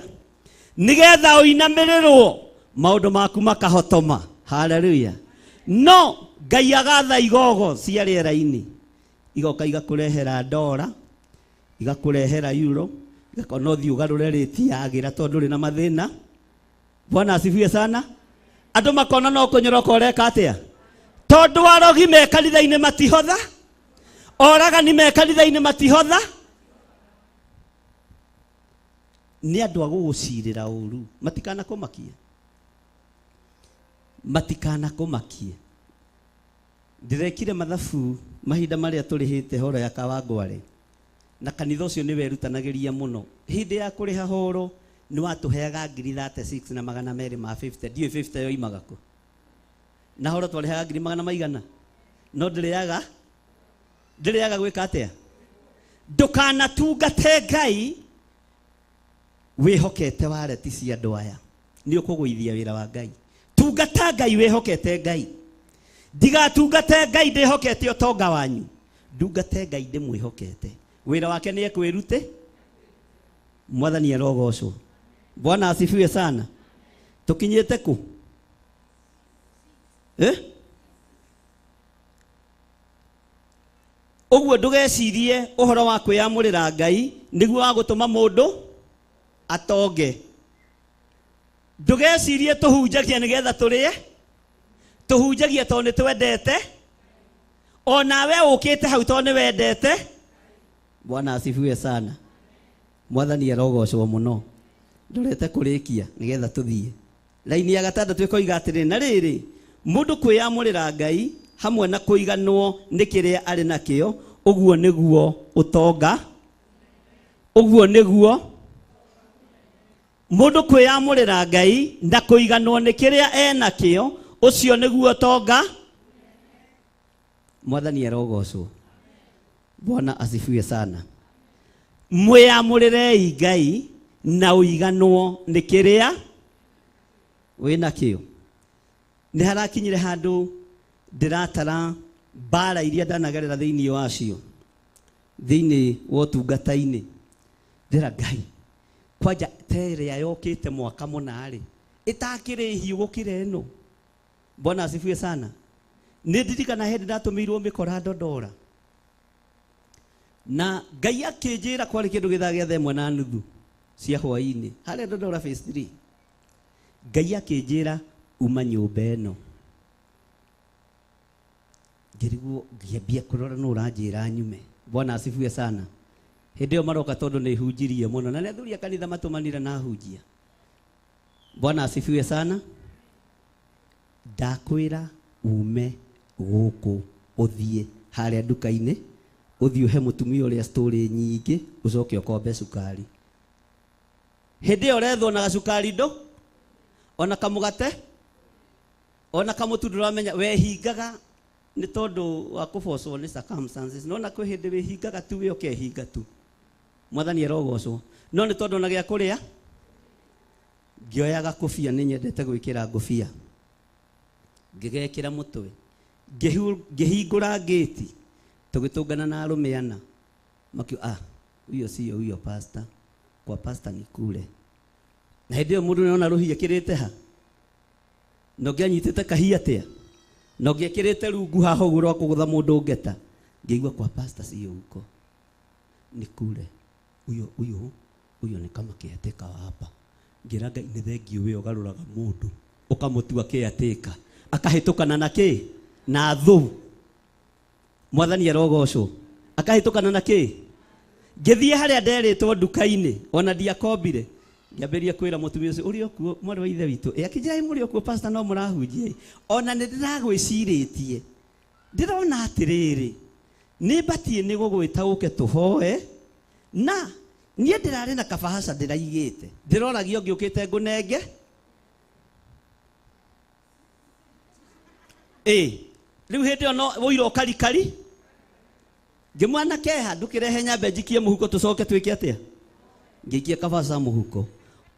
nĩgetha ũinamĩrĩrwo maũndũ maku makahotoma. Haleluya. No Ngai agatha igogo cia rĩera-inĩ. Igoka igakũrehera dora, igakũrehera euro, igakona ũthiĩ ũgarũre rĩti yagĩra tondũ ndũrĩ na mathĩna. Bwana asifiwe sana. Andũ makona no kũnyoroka ũreka atĩa? Tondũ arogi me kanitha-inĩ matihotha, oragani me kanitha-inĩ matihotha. Nĩ andũ a gũgũcirĩra ũru, matikanakũmakie, matikanakũmakie. Ndĩrekire mathabu mahinda marĩa tũrĩhĩte horo ya Kawangware, na kanitha ũcio nĩ werutanagĩria mũno. Hĩndĩ ya kũrĩha horo nĩ watũheaga ngiri 36 na magana merĩ ma 50, ndiũĩ 50 yoimaga kũ. Na horo twarĩhaga ngiri magana maigana, no ndĩrĩaga gwĩka atĩa? Ndũkanatungate Ngai wĩhokete wareti cia andũ aya, nĩ ũkũgũithia wĩra wa Ngai. Tungata Ngai wĩhokete Ngai. Ndigatungate Ngai ndĩhokete ũtonga wanyu, ndungate Ngai ndĩmwĩhokete. Wĩra wake nĩ ekwĩrute. Mwathani arogocwo. Bwana asifiwe sana. Tukinyĩte kũ? Ũguo ndũgecirie ũhoro wa kwĩyamũrĩra Ngai nĩguo wa gũtũma mũndũ atonge. Ndũgecirie tũhunjagia nĩgetha tũrĩe, tũhunjagia tondũ nĩ twendete. Onawe ũkĩte hau tondũ nĩ wendete. Bwana asifiwe sana. Mwathani arogocwo mũno. Ndorete kũrĩkia nĩgetha tũthiĩ. Raini ya gatandatũ ĩkoiga atĩrĩ, na rĩrĩ, mũndũ kwĩyamũrĩra Ngai hamwe na kũiganwo nĩ kĩrĩa arĩ nakĩo, ũguo nĩguo ũtonga, ũguo nĩguo mũndũ kwĩyamũrĩra Ngai na kũiganwo nĩ kĩrĩa enakĩo, ũcio nĩguo ũtonga. Mwathani arogocwo. Bwana asifiwe sana. Mwĩyamũrĩrei Ngai na ũiganwo nĩ kĩrĩa wĩnakĩo. Nĩ harakinyire handũ ndĩratara mbara iria ndanagerera thĩinĩ wacio, thĩinĩ wa ũtungata-inĩ. Ndĩra Ngai, kwanja ta ĩrĩa yokĩte mwaka mũna-rĩ, ĩtakĩrĩ hiũ gũkĩra ĩno. Bwana asifiwe sana. Nĩ ndirikana hĩndĩ ndatũmĩirwo mĩkora Dodora, na Ngai akĩnjĩra kwarĩ kĩndũ gĩthaa gĩa thaa ĩmwe na nuthu cia hwaĩ-inĩ harĩa Dodora phase 3. Ngai akĩnjĩra uma nyũmba ĩno. Ngĩrigwo, ngĩambia kũrora nũ ũranjĩra nyume. Bwana asifiwe sana. Hĩndĩ ĩyo maroka tondũ nĩ hunjirie mũno, na nĩ athuri a kanitha matũmanire na hunjia. Bwana asifiwe sana. Ndakwĩra ume gũkũ ũthiĩ harĩa nduka-inĩ, ũthiĩ ũhe mũtumia ũrĩa story nyingĩ, ũcoke ũkombe cukari. Hĩndĩ ĩyo ũrethwo na gacukari ndũ, ona kamũgate, ona kamũtu ndũramenya, wehingaga nĩ tondũ wa kũbocwo nĩ circumstances. No na kwĩ hĩndĩ wĩhingaga tu, we ũkehinga tu. Mwathani arogocwo. No nĩ tondũ ona gĩa kũrĩa, ngĩoya gakũbia, nĩ nyendete gwĩkĩra ngũbia, ngĩgekĩra mũtwe, ngĩhingũra ngĩti, tũgĩtũngana na arũme ana, makiuga, ah, huyo sio huyo pastor, kwa pastor ni kule. Na hĩndĩ ĩyo mũndũ nĩona rũhiũ ekĩrĩte ha, na ũngĩ anyitĩte kahia atĩa, na ũngĩ ekĩrĩte rungu haha ũguo rwa kũgũtha mũndũ ngeta. Ngĩigua kwa pastor sio huko, ni kule, huyo huyo huyo ni kama caretaker wa hapa. Ngĩra Ngai nĩ thengiũ we ũgarũraga mũndũ ũkamũtua caretaker, akahĩtũkana na kĩ? Na thũ. Mwathani arogocwo. Akahĩtũkana na kĩ? Ngĩthiĩ harĩa nderĩtwo nduka-inĩ, ona ndiakombire. Ngĩambĩrĩria kwĩra mũtumia ũcio, ũrĩ okuo mwarĩ wa ithe witũ? Ĩ, akĩnjĩra, ĩ, mũrĩ okuo pastor, no mũrahunjia ĩ. Ona nĩ ndĩragwĩcirĩtie, ndĩrona atĩrĩrĩ, nĩ mbatiĩ nĩ gũgwĩta ũke tũhoe, na niĩ ndĩrarĩ na kabahaca ndĩraigĩte, ndĩroragia ũngĩũkĩte ngũnenge. Ĩ, rĩu hĩndĩ ĩyo no ũira ũkarikari. Ngĩmwana keha, ndũkĩrehe nyambe njikie mũhuko tũcoke twĩke atĩa? Ngĩikia kabahaca mũhuko.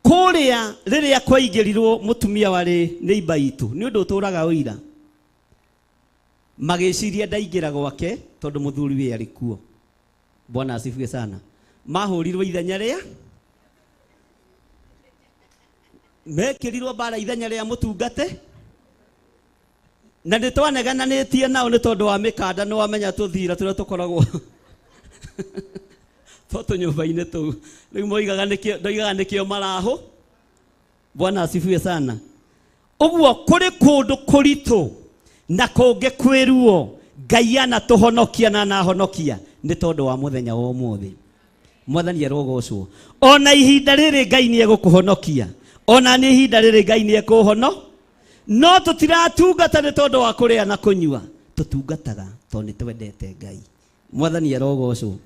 Kũrĩa rĩrĩa kwaingĩrirwo mũtumia warĩ neighbor itũ, nĩ ũndũ ũtũraga ũira, magĩciria ndaingĩra gwake tondũ mũthuri we arĩ kuo. Bwana asifiwe sana. Mahũrirwo ithenya rĩa, mekĩrirwo mbara ithenya rĩa mũtungate. Na nĩ twanegananĩtie nao nĩ tondũ wa mĩkanda, nĩ wamenya tũthira tũrĩa tũkoragwo twa tũnyũmba-inĩ tũu. Rĩu moigaga nĩkĩo, ndoigaga nĩkĩo marahũ. Bwana asifiwe sana. Ũguo kũrĩ kũndũ kũritũ na kũngĩ kwĩ ruo, Ngai anatũhonokia na anahonokia nĩ tondũ wa mũthenya wa ũmũthĩ. Mwathani arogocwo. Ona ihinda rĩrĩ Ngai nĩ egũkũhonokia, ona nĩ ihinda rĩrĩ Ngai nĩ ekũhono. No tũtiratungata nĩ tondũ wa kũrĩa na kũnyua, tũtungataga tondũ nĩ twendete Ngai. Mwathani arogocwo.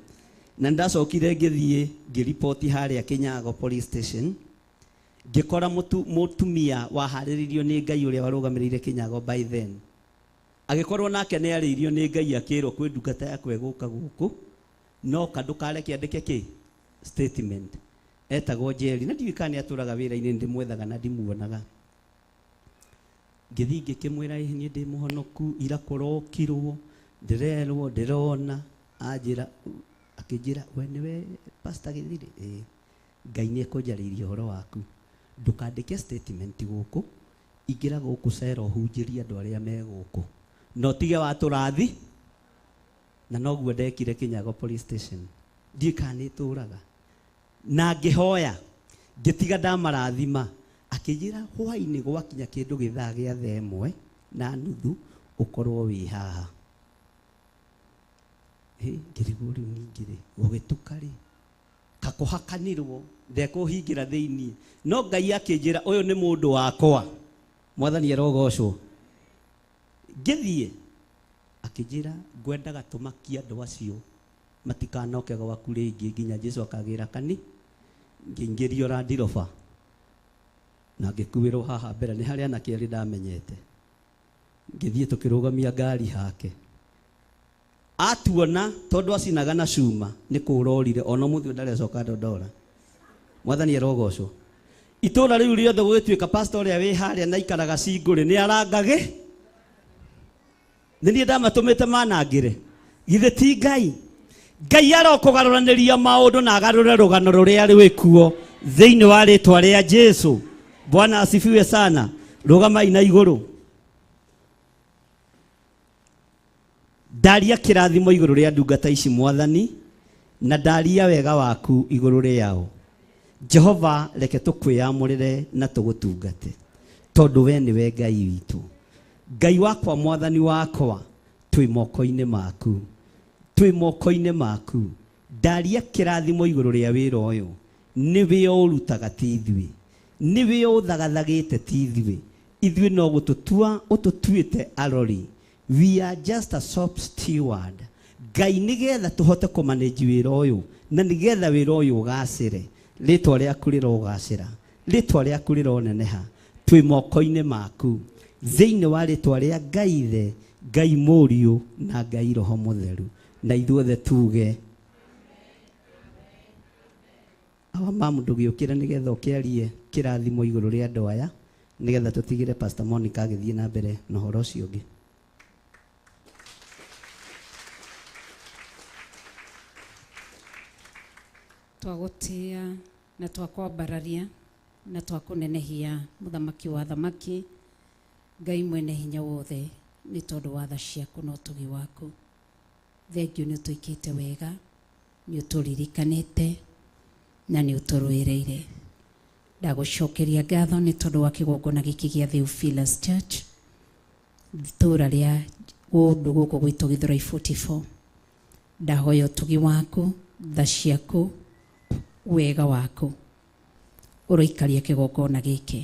Na ndacokire ngĩthiĩ ngĩriboti harĩa Kinyago police station, ngĩkora mũtumia waharĩrĩirio nĩ Ngai ũrĩa warũgamĩrĩire Kinyago by then. Agĩkorwo nake nĩ arĩirio nĩ Ngai akĩrwo kwĩ ndungata yakwa ĩgũka gũkũ, no ndũkareke andĩke kĩ statement. Etagwo Njeri, na ndiũĩ kana nĩ atũraga wĩra-inĩ, ndĩmwethaga na ndimuonaga. Ngĩthiĩ ngĩkĩmwĩra, ĩĩ niĩ ndĩ mũhonoku, ira kũrokirwo, ndĩrerwo, ndĩrona. Anjĩra, akĩnjĩra, we nĩwe Pastor Gĩthirĩ? Ĩĩ. Ngai nĩ ekũnjarĩirie ũhoro waku. Ndũkandĩke statement gũkũ, ingĩra gũkũ cera ũhunjĩrie andũ arĩa me gũkũ. Na ũtige watũrathi. Na noguo ndekire Kinyago police station. Ndiũĩ kana nĩ ĩtũraga. Na ngĩhoya, ngĩtiga ndamarathima. Akĩnjĩra hwaĩ-inĩ gwakinya kĩndũ gĩthaa gĩa thaa ĩmwe na nuthu ũkorwo wĩ haha. Ngĩrigwo rĩu ningĩ rĩ, gũgĩtuka rĩ, kakũhakanirwo, ndekũhingĩra thĩiniĩ. No Ngai akĩnjĩra ũyũ nĩ mũndũ wakwa. Mwathani arogocwo. Ngĩthiĩ, akĩnjĩra ngwendaga tũmakie andũ acio matikanoke gwaku rĩngĩ nginya Jesu akagĩra kani. Ngĩingĩrio Land Rover na ngĩkuĩrwo haha mbere, nĩ harĩa anake erĩ ndamenyete. Ngĩthiĩ tũkĩrũgamia ngari hake. Atuona tondũ acinaga na cuma nĩ kũrorire, ona ũmũthĩ ũyũ ndarecoka Ndondora. Mwathani arogocwo. Itũra rĩu rĩothe gũgĩtuĩka pastor ũrĩa wĩ harĩa na ikaraga cingũrĩ nĩ arangage. Nĩ niĩ ndamatũmĩte manangĩre. Githĩ ti Ngai? Ngai arokũgarũranĩria maũndũ na agarũre rũgano rũrĩa rwĩkuo thĩinĩ wa rĩtwa rĩa Jesu. Bwana asifiwe sana. Rũgamai na igũrũ. Ndaria kĩrathimo igũrũ rĩa ndungata ici Mwathani, na ndaria wega waku igũrũ rĩao. Jehova, reke tũkwĩyamũrĩre na tũgũtungate, tondũ we nĩwe Ngai witũ. Ngai wakwa, Mwathani wakwa, twĩ moko-inĩ maku, twĩ moko-inĩ maku. Ndaria kĩrathimo igũrũ rĩa wĩra ũyũ. Nĩwe ũrutaga ti ithuĩ, nĩwe ũthagathagĩte ti ithuĩ. Ithuĩ no gũtũtua ũtũtuĩte arori. We are just a shop steward. Ngai nĩgetha tũhote kũmanage wĩra ũyũ, na nĩgetha wĩra ũyũ ũgacĩre, rĩtwa rĩaku rĩrogacĩra, rĩtwa rĩaku rĩroneneha. Twĩ moko-inĩ maku thĩinĩ wa rĩtwa rĩa Ngai Ithe, Ngai Mũriũ na Ngai Roho Mũtheru. Na ithuothe tuge awa mamu, ndũgĩũkĩre nĩgetha ũkĩarie kĩrathimo igũrũ rĩa andũ aya, nĩgetha tũtigĩre Pastor Monica agĩthiĩ na mbere na ũhoro ũcio ũngĩ. Twagũtĩa na twakwambararia na twakũnenehia mũthamaki wa thamaki, Ngai mwene hinya wothe, nĩ tondũ wa tha ciaku na ũtugi waku. Thengiũ nĩ ũtwĩkĩte wega, nĩ ũtũririkanĩte na nĩ ũtũrũĩrĩire. Ndagũcokeria ngatho nĩ tondũ wa kĩgongona gĩkĩ gĩa Theophilus Church, itũũra rĩa kũndũ gũkũ gwitũ Gĩthũrai 44. Ndahoya ũtugi waku, tha ciaku, wega waku ũroikaria kĩgongona gĩkĩ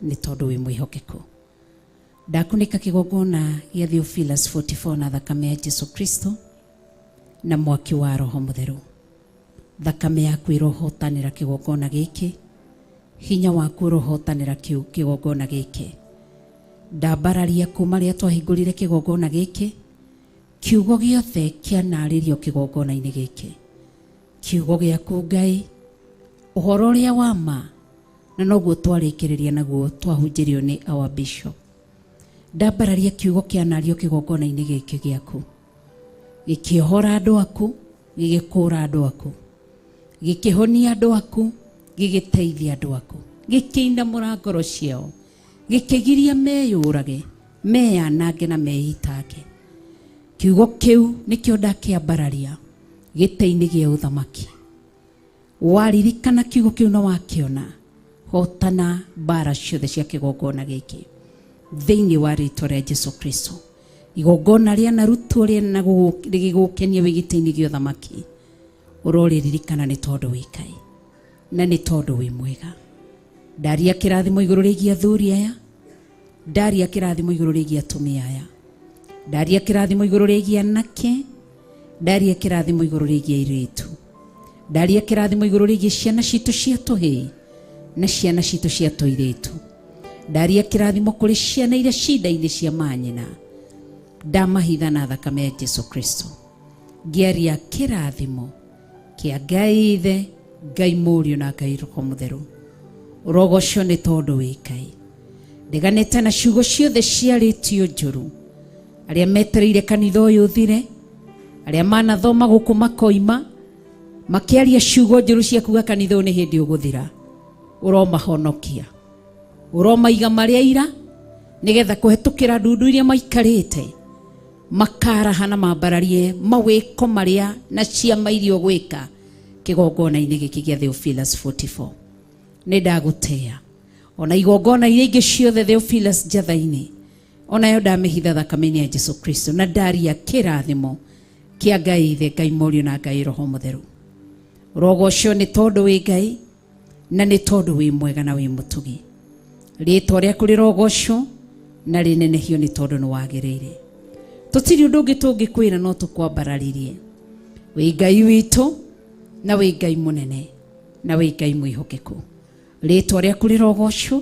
nĩ tondũ wĩ mwĩhokeku. Ndakunĩka kĩgongona gĩa Theophilus 44 na thakame ya Jesu Kristo na mwaki wa Roho Mũtheru. Thakame yaku ĩrohotanĩra kĩgongona gĩkĩ, hinya waku ũrohotanĩra kĩgongona gĩkĩ. Ndambararia kuma rĩrĩa twahingũrire kĩgongona gĩkĩ, kiugo gĩothe kĩanarĩrio kĩgongona-inĩ gĩkĩ, kiugo gĩaku Ngai, ũhoro ũrĩa wa ma, na noguo twarĩkĩrĩria naguo twahunjĩrio nĩ our bishop. Ndambararia kiugo kĩanario kĩgongona-inĩ gĩkĩ gĩaku, gĩkĩohora andũ aku, gĩgĩkũra andũ aku, gĩkĩhonia andũ aku, gĩgĩteithia andũ aku, gĩkĩinamũra ngoro ciao, gĩkĩgiria meyũrage. Meyanange na meitange. Kiugo kĩu nĩkĩo ndakĩambararia gĩtĩ-inĩ gĩa ũthamaki. Waririkana kiugo kĩu na wakĩona, hotana mbara ciothe cia kĩgongona gĩkĩ thĩinĩ wa rĩtwa rĩa Jesu Kristo. Igongona rĩanarutwo rĩgĩgũkenia wĩ gĩtĩ-inĩ gĩa ũthamaki, ũrorĩririkana nĩ tondũ wĩ Ngai na nĩ tondũ wĩ mwega. Ndaria kĩrathimo igũrũ rĩgiĩ athuri aya, ndaria kĩrathimo igũrũ rĩgiĩ atumia aya, ndaria kĩrathimo igũrũ rĩgiĩ anake, ndaria kĩrathimo igũrũ rĩgiĩ airĩtu, ndaria kĩrathimo igũrũ rĩgiĩ ciana citũ cia tũhĩĩ na ciana citũ cia tũirĩtu, ndaria kĩrathimo kũrĩ ciana iria cinda-inĩ cia manyina, ndamahitha na thakame ya Jesu Kristo, ngĩaria kĩrathimo kĩa Ngai Ithe, Ngai Mũriũ na Ngai Roho Mũtheru. Ũrogocwo nĩ tondũ wĩ Ngai. Ndeganĩte na ciugo ciothe ciarĩtio njũru, arĩa metereire kanitha ũyũ ũthire, arĩa manathoma gũkũ makoima makĩaria ciugo njũru cia kuga kanitha ũyũ nĩ hĩndĩ ũgũthira, ũromahonokia, ũromaiga marĩa ira, nĩgetha kũhetũkĩra ndundu iria maikarĩte makaraha na mambararie mawĩko marĩa na ciama iria ũgwĩka kĩgongona-inĩ gĩkĩ gĩa Theophilus 44. Nĩ ndagũtea ona igongona iria ingĩ ciothe Theophilus njatha-inĩ, onayo ndamĩhitha thakame-inĩ ya Jesu Kristo, na ndaria kĩrathimo kĩa Ngai Ithe, Ngai Mũriũ na Ngai Roho Mũtheru. Ũrogocwo nĩ tondũ wĩ Ngai na nĩ tondũ wĩ mwega na wĩ mũtugi. Rĩtwa rĩaku rĩrogocwo na rĩnenehio nĩ tondũ nĩ wagĩrĩire. Tũtirĩ ũndũ ũngĩ tũngĩkwĩra no tũkwambararirie. Wĩ Ngai witũ na wĩ Ngai mũnene na wĩ Ngai mwĩhokeku. Rĩtwa rĩaku rĩrogocwo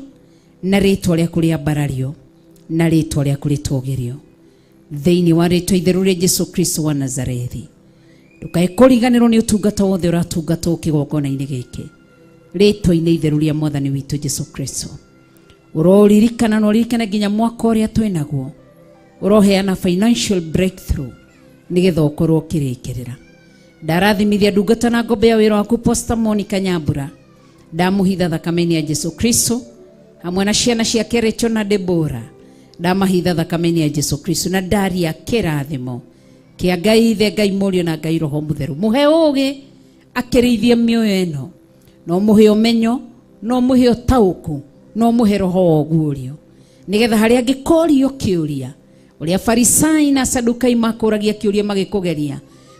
na rĩtwa rĩaku rĩambarario na rĩtwa rĩaku rĩtũgĩrio thĩinĩ wa rĩtwa itheru rĩa Jesu Kristo wa Nazarethi. Ndũkae kũriganĩrwo nĩ ũtungata wothe ũratungatwo kĩgongona-inĩ gĩkĩ rĩtwa-inĩ itheru rĩa Mwathani witũ Jesu Kristo. Ũroririkana na ũririkane nginya mwaka ũrĩa twĩnaguo, ũroheana financial breakthrough nĩgetha ũkorwo ũkĩrĩkĩrĩra. Ndarathimithia ndungata na ngombe ya wĩra waku Pastor Monica Nyambura, ndamũhitha thakame-inĩ ya Jesu Kristo hamwe na ciana ciake Rachel na Deborah, ndamahitha thakame-inĩ ya Jesu Kristo, na ndaria kĩrathimo kĩa Ngai Ithe, Ngai Mũriũ na Ngai Roho Mũtheru. Mũhe ũũgĩ akĩrĩithie mĩoyo ĩno, no mũhe ũmenyo, no mũhe ũtaũku, no mũhe roho wa ũguũrio, nĩgetha harĩa angĩkorio kĩũria ũrĩa Farisai na Sadukai makũragia kĩũria magĩkũgeria,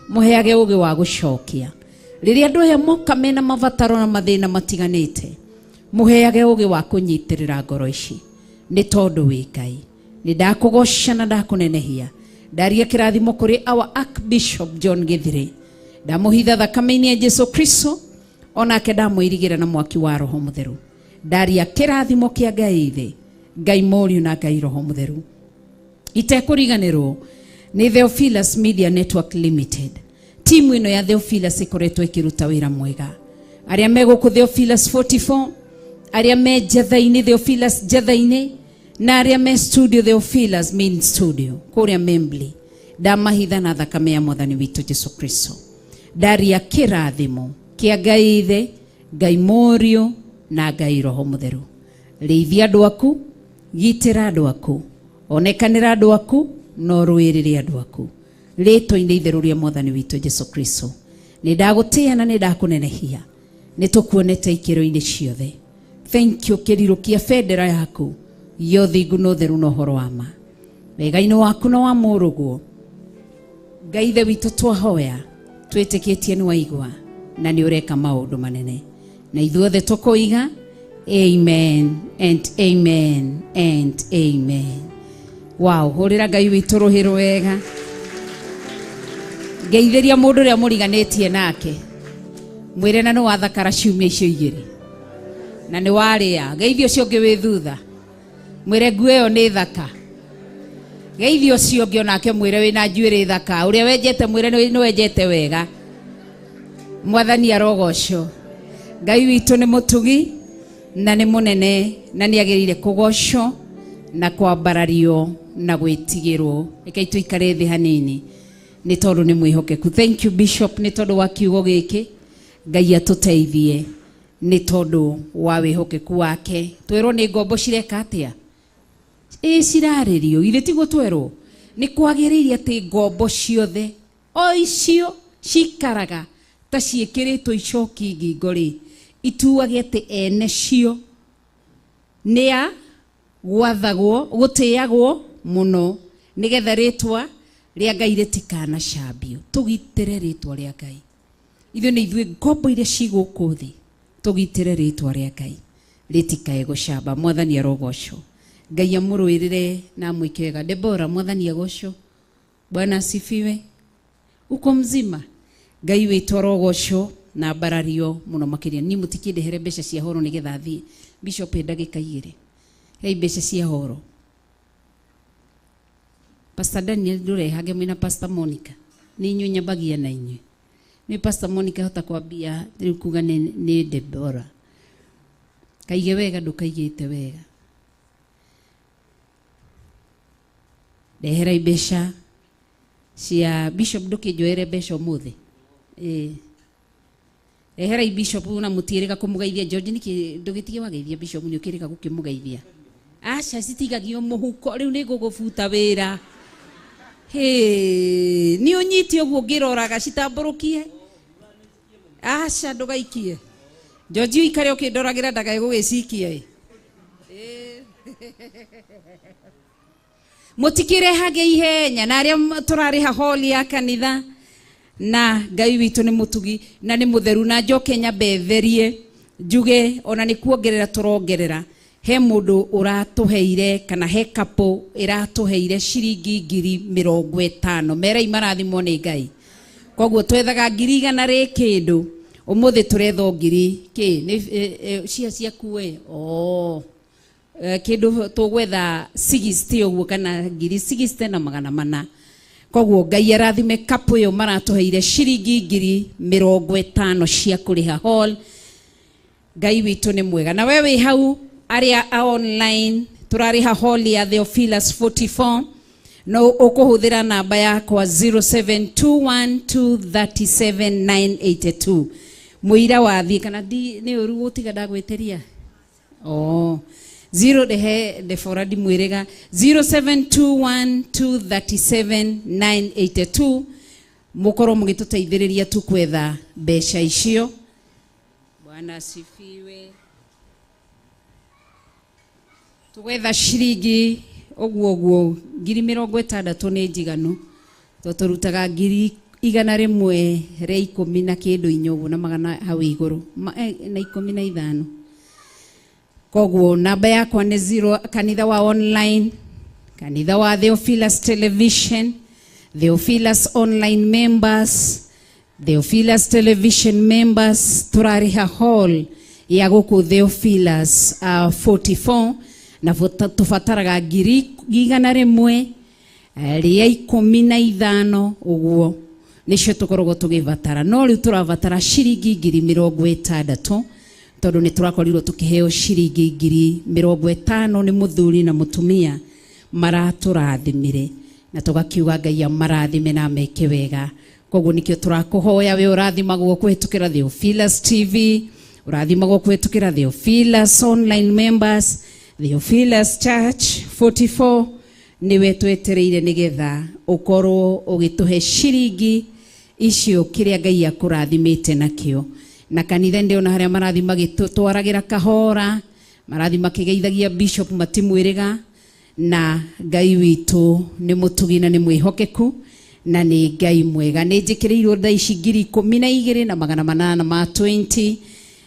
mũheage ũũgĩ wa gũcokia. Rĩrĩa andũ aya moka mena mabataro na mathĩna matiganĩte, mũheage ũũgĩ wa kũnyitĩrĩra ngoro ici, nĩ tondũ wĩ Ngai. Nĩ ndakũgoca na ndakũnenehia. Ndaria kĩrathimo kũrĩ our Archbishop John Githire, ndamũhitha thakame-inĩ ya Jesu Kristo, onake ndamũirigĩra na mwaki wa Roho Mũtheru. Ndaria kĩrathimo kĩa Ngai Ithe, Ngai Mũriũ na Ngai Roho Mũtheru. Itekũriganĩrwo nĩ Theophilus Media Network Limited. Timu ĩno ya Theophilus ĩkoretwo ĩkĩruta wĩra mwega. Arĩa me gũkũ Theophilus 44, arĩa me njatha-inĩ Theophilus njatha-inĩ, na arĩa me studio Theophilus main studio kũrĩa Membley, ndamahitha na thakame ya Mwathani witũ Jesu Kristo. Ndaria kĩrathimo kĩa Ngai Ithe, Ngai Mũriũ na Ngai Roho Mũtheru. Rĩithia andũ aku, gitĩra andũ aku, onekanĩra andũ aku, na ũrũĩrĩre andũ aku rĩtwa-inĩ itheru rĩa Mwathani witũ Jesu Kristo. Nĩ ndagũtĩĩa na nĩ ndakũnenehia, nĩ tũkuonete ikĩro-inĩ ciothe. Thank you kĩrirũ kĩa bendera yaku ya ũthingu na ũtheru na ũhoro wa ma. Wega-inĩ waku na wa mũrũguo Ngai Ithe witũ twahoya twĩtĩkĩtie nĩ waigua na nĩ ũreka maũndũ manene, na ithuothe tũkoiga amen and amen and amen. Wow, hũrĩra Ngai witũ rũhĩ rwega. Ngeithĩria mũndũ ũrĩa mũriganĩtie nake, mwĩre na nĩ wathakara ciumia icio igĩrĩ na nĩ warĩa. Geithia ũcio ũngĩ wĩ thutha, mwĩre nguo ĩyo nĩ thaka. Geithia ũcio ũngĩ onake mwĩre wĩna njuĩrĩ thaka, ũrĩa wenjete mwĩre nĩ wenjete wega. Mwathani arogocwo. Ngai witũ nĩ mũtugi na nĩ mũnene na nĩ agĩrĩire kũgocwo na kwambarario na gwĩtigĩrwo. Rekei tũikare thĩ hanini nĩ tondũ nĩ mwĩhokeku. Thank you Bishop nĩ tondũ wa kiugo gĩkĩ. Ngai atũteithie nĩ tondũ wa wĩhokeku wake. Twĩrwo nĩ ngombo cireka atĩa? Ĩ cirarĩrio, githĩ tiguo twerwo? Nĩ kwagĩrĩire atĩ ngombo ciothe o icio cikaraga ta ciĩkĩrĩtwo icoki ngingo rĩ, ituage atĩ ene cio nĩ a gwathagwo, gũtĩagwo mũno, nĩgetha rĩtwa rĩa Ngai rĩtikanacambio. Tũgitĩre rĩtwa rĩa Ngai. Ithuĩ nĩ ithuĩ ngombo iria ci gũkũ thĩ, tũgitĩre rĩtwa rĩa Ngai rĩtikae gũcamba. Mwathani arogocwo. Ngai amũrũĩrĩre na amwĩke wega. Debora, Mwathani agocwo. Bwana asifiwe. Uko mzima? Ngai witũ arogocwo na mbarario mũno makĩria. Niĩ mũtikĩndehere mbeca cia horo nĩgetha thiĩ. Bishop, he ndagĩka igĩrĩ. Hei mbeca cia horo. Pastor Daniel ndũrehange mwĩna Pastor Monica. Nĩ inyuĩ nyambagia na inyuĩ. Nĩ Pastor Monica hota kwambia rĩu kuga nĩ Deborah. Kaige wega ndũkaigĩte wega. Ndehera mbeca cia Bishop, ndũkĩnjoere mbeca ũmũthĩ. Ĩĩ. Rehera Bishop na mũtiĩrĩga kũmũgeithia. George, nĩkĩ ndũgĩtige wageithia Bishop, nĩ ũkĩrĩga gũkĩmũgeithia? Aca, citigagio mũhuko rĩu nĩ ngũgũbuta wĩra. Hĩ, nĩ ũnyite ũguo ngĩroraga citambũrũkie. Aca, ndũgaikie. George, ũikare ũkĩndoragĩra ndagae gũgĩcikia ĩ. Mũtikĩrehage ihenya na arĩa tũrarĩha hall ya kanitha, na Ngai witũ nĩ mũtugi na nĩ mũtheru. Na njoke nyambe therie njuge ona nĩ kuongerera tũrongerera, he mũndũ ũratũheire kana he couple ĩratũheire ciringi 50,000. Merei marathimwo nĩ Ngai. Koguo twethaga 100,000 rĩ kĩndũ, ũmũthĩ tũretha ngiri kĩ nĩ cia ciaku we. Oh, kĩndũ tũgwetha 60 ũguo kana ngiri 60 na magana mana. Koguo Ngai arathime couple ĩyo maratũheire ciringi 50,000 cia kũrĩha hall. Ngai witũ nĩ mwega. Na we wĩ hau arĩa a online, tũrarĩha hall ya Theophilus 44, no ũkũhũthĩra namba yakwa 0721237982. Mũira wathiĩ kana nĩ ũru gũtiga ndagwĩtĩria. Oh, zero dehe defora ndimwĩrĩga 0721237982, mũkorwo mũgĩtũteithĩrĩria tu kwetha mbeca icio. Bwana asifiwe. Tũgwetha ciringi ũguo ũguo 60,000 nĩ njiganu, tondũ tũrutaga 115 na kĩndũ inya ũguo na magana hau igũrũ na 15. Koguo namba yakwa nĩ 0, kanitha wa online, kanitha wa Theophilus Television, Theophilus online members, Theophilus Television members, tũrarĩha hall ya gũkũ Theophilus 44, na tũbataraga 115 ũguo nĩcio tũkoragwo tũgĩbatara. No rĩu tũrabatara ciringi 60,000, tondũ nĩ tũrakorirwo tũkĩheo ciringi 50,000 nĩ mũthuri na mũtumia maratũrathimire, na tũgakiuga Ngai amarathime na ameke wega. Koguo nĩkĩo tũrakũhoya we ũrathimagwo kũhĩtũkĩra Theophilus TV, ũrathimagwo kũhĩtũkĩra Theophilus online members, Theophilus Church 44, nĩwe twetereire nĩgetha ũkorwo ũgĩtũhe ciringi icio kĩrĩa Ngai akũrathimĩte nakĩo. Na kanitha ndĩona harĩa marathi magĩtũtwaragĩra kahora, marathi makĩgeithagia bishop matimwĩrĩga. Na Ngai witũ nĩ mũtugi na nĩ mwĩhokeku na nĩ Ngai mwega. Nĩ njĩkĩrĩirwo thaa ici 12,820,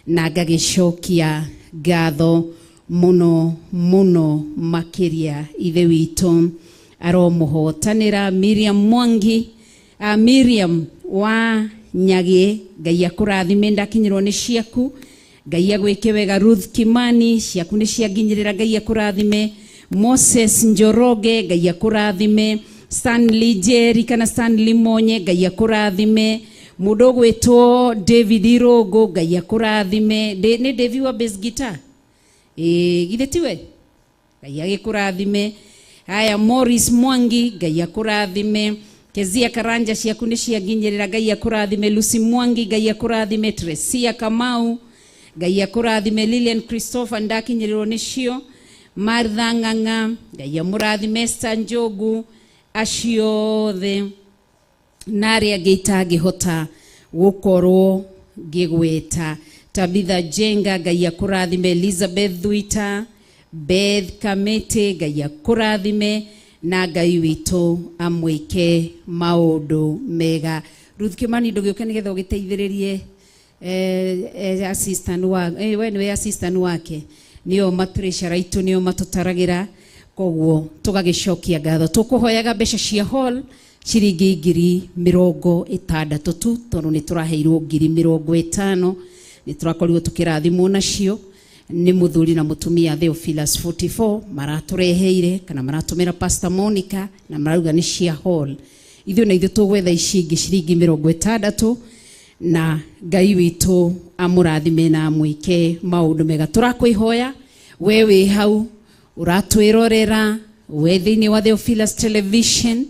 na ngagĩcokia ngatho mũno mũno makĩria. Ithe witũ aromũhotanĩra. Miriam Mwangi, Miriam wa Nyagĩ, Ngai akũrathime, ndakinyĩrwo nĩ ciaku, Ngai agwĩke wega. Ruth Kimani, ciaku nĩ cianginyĩrĩra, Ngai akũrathime. Moses Njoroge, Ngai akũrathime. Stanley Jerry kana Stanley Monye, Ngai akũrathime. Mũndũ ũgwĩtwo David Irũngũ, Ngai akũrathime. Nĩ David wa bass guitar, ĩĩ githĩ tiwe? Ngai agĩkũrathime. Haya, Morris Mwangi, Ngai akũrathime. Kezia Karanja, ciaku nĩ cianginyĩrĩra, Ngai akũrathime. Lucy Mwangi, Ngai akũrathime. Tresia Kamau, Ngai akũrathime. Lilian Christopher, ndakinyĩrĩrwo nĩcio. Martha Ng'ang'a, Ngai amũrathime, Esther Njogu, acio othe na arĩa angĩ itangĩhota gũkorwo ngĩgweta. Tabitha Jenga, Ngai akũrathime. Elizabeth Thuita, Beth Kamete, Ngai akũrathime na Ngai witũ amwĩke maũndũ mega. Ruth Kimani, ndũgĩũke nĩgetha ũgĩteithĩrĩrie assistant wa we nĩwe assistant wake, nĩo matreasurer aitũ, nĩo matũtaragĩra, koguo tũgagĩcokia ngatho. Tũkũhoyaga mbeca cia hall ciringi 60,000 tu, tondũ nĩ tũraheirwo 50,000, nĩ tũrakorirwo tũkĩrathimwo nacio nĩ mũthuri na mũtumia Theophilus 44, maratũreheire kana maratũmĩra Pastor Monica na marauga nĩ cia hall. Ithuĩ na ithuĩ tũgwetha ici ingĩ ciringi 60, na Ngai witũ amũrathime na amwĩke maũndũ mega. Tũrakwĩhoya we wĩ hau ũratwĩrorera, we thĩinĩ wa Theophilus Television,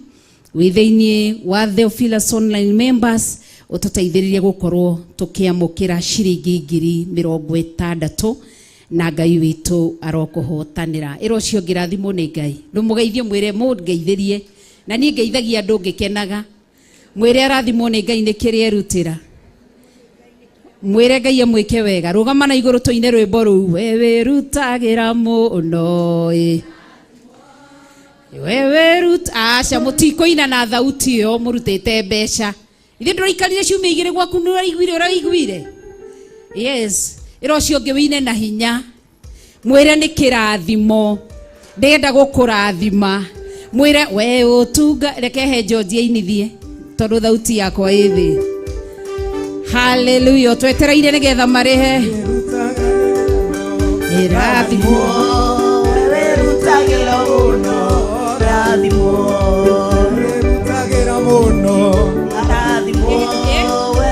wĩ thĩinĩ wa Theophilus Online members, ũtũteithĩrĩrie gũkorwo tũkĩamũkĩra ciringi 60,000, na Ngai witũ arokũhotanĩra. Ĩra ũcio ũngĩrathimwo nĩ Ngai, ndũmũgeithie, mwĩre mũngeithĩrie, na niĩ ngeithagia andũ ngĩkenaga. Mwĩre arathimwo nĩ Ngai nĩ kĩrĩa erutĩra, mwĩre Ngai amwĩke wega. Rũgama na igũrũ tũine rwĩmbo rũu, we wĩrutagĩra mũno ĩ, we wĩrut aca, mũtikũina na thauti ĩyo mũrutĩte mbeca. Ithuĩ ndũraikarire ciumia 2 gwaku, nĩ ũraiguire, ũraiguire? Yes. Ĩra ũcio ũngĩ wĩine na hinya, mwĩre nĩ kĩrathimo, ndĩrenda gũkũrathima, mwĩre we ũtunga. Reke he George ainithie tondũ thauti yakwa ĩ thĩ. Haleluya, twetereire nĩgetha marĩhe ĩrathimwo. Wĩrutagĩra mũno, rathimwo. Wĩrutagĩra mũno. Rathimwo,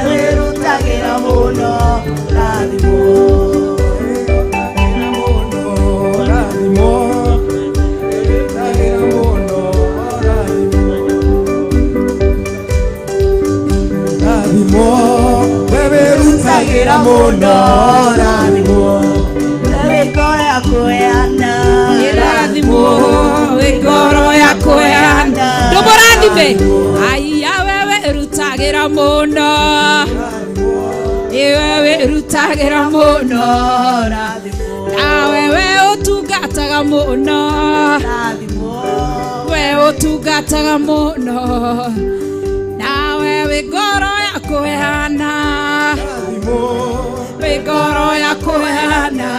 wĩrutagĩra mũno, rathimwo. Wĩrutagĩra mũno, rathimwo. Wĩrutagĩra mũno, rathimwo. Rathimwo, we wĩrutagĩra mũno, rathimwo. Wĩ ngoro ya kũheana. Ĩrathimwo wĩ ngoro ya kũheana, ndũmũrathime. Aya, we wĩrutagĩra mũno, iwe wĩrutagĩra mũno, nawe we ũtungataga mũno, we ũtungataga mũno, nawe wĩ ngoro ya kũheana, wĩ ngoro ya kũheana,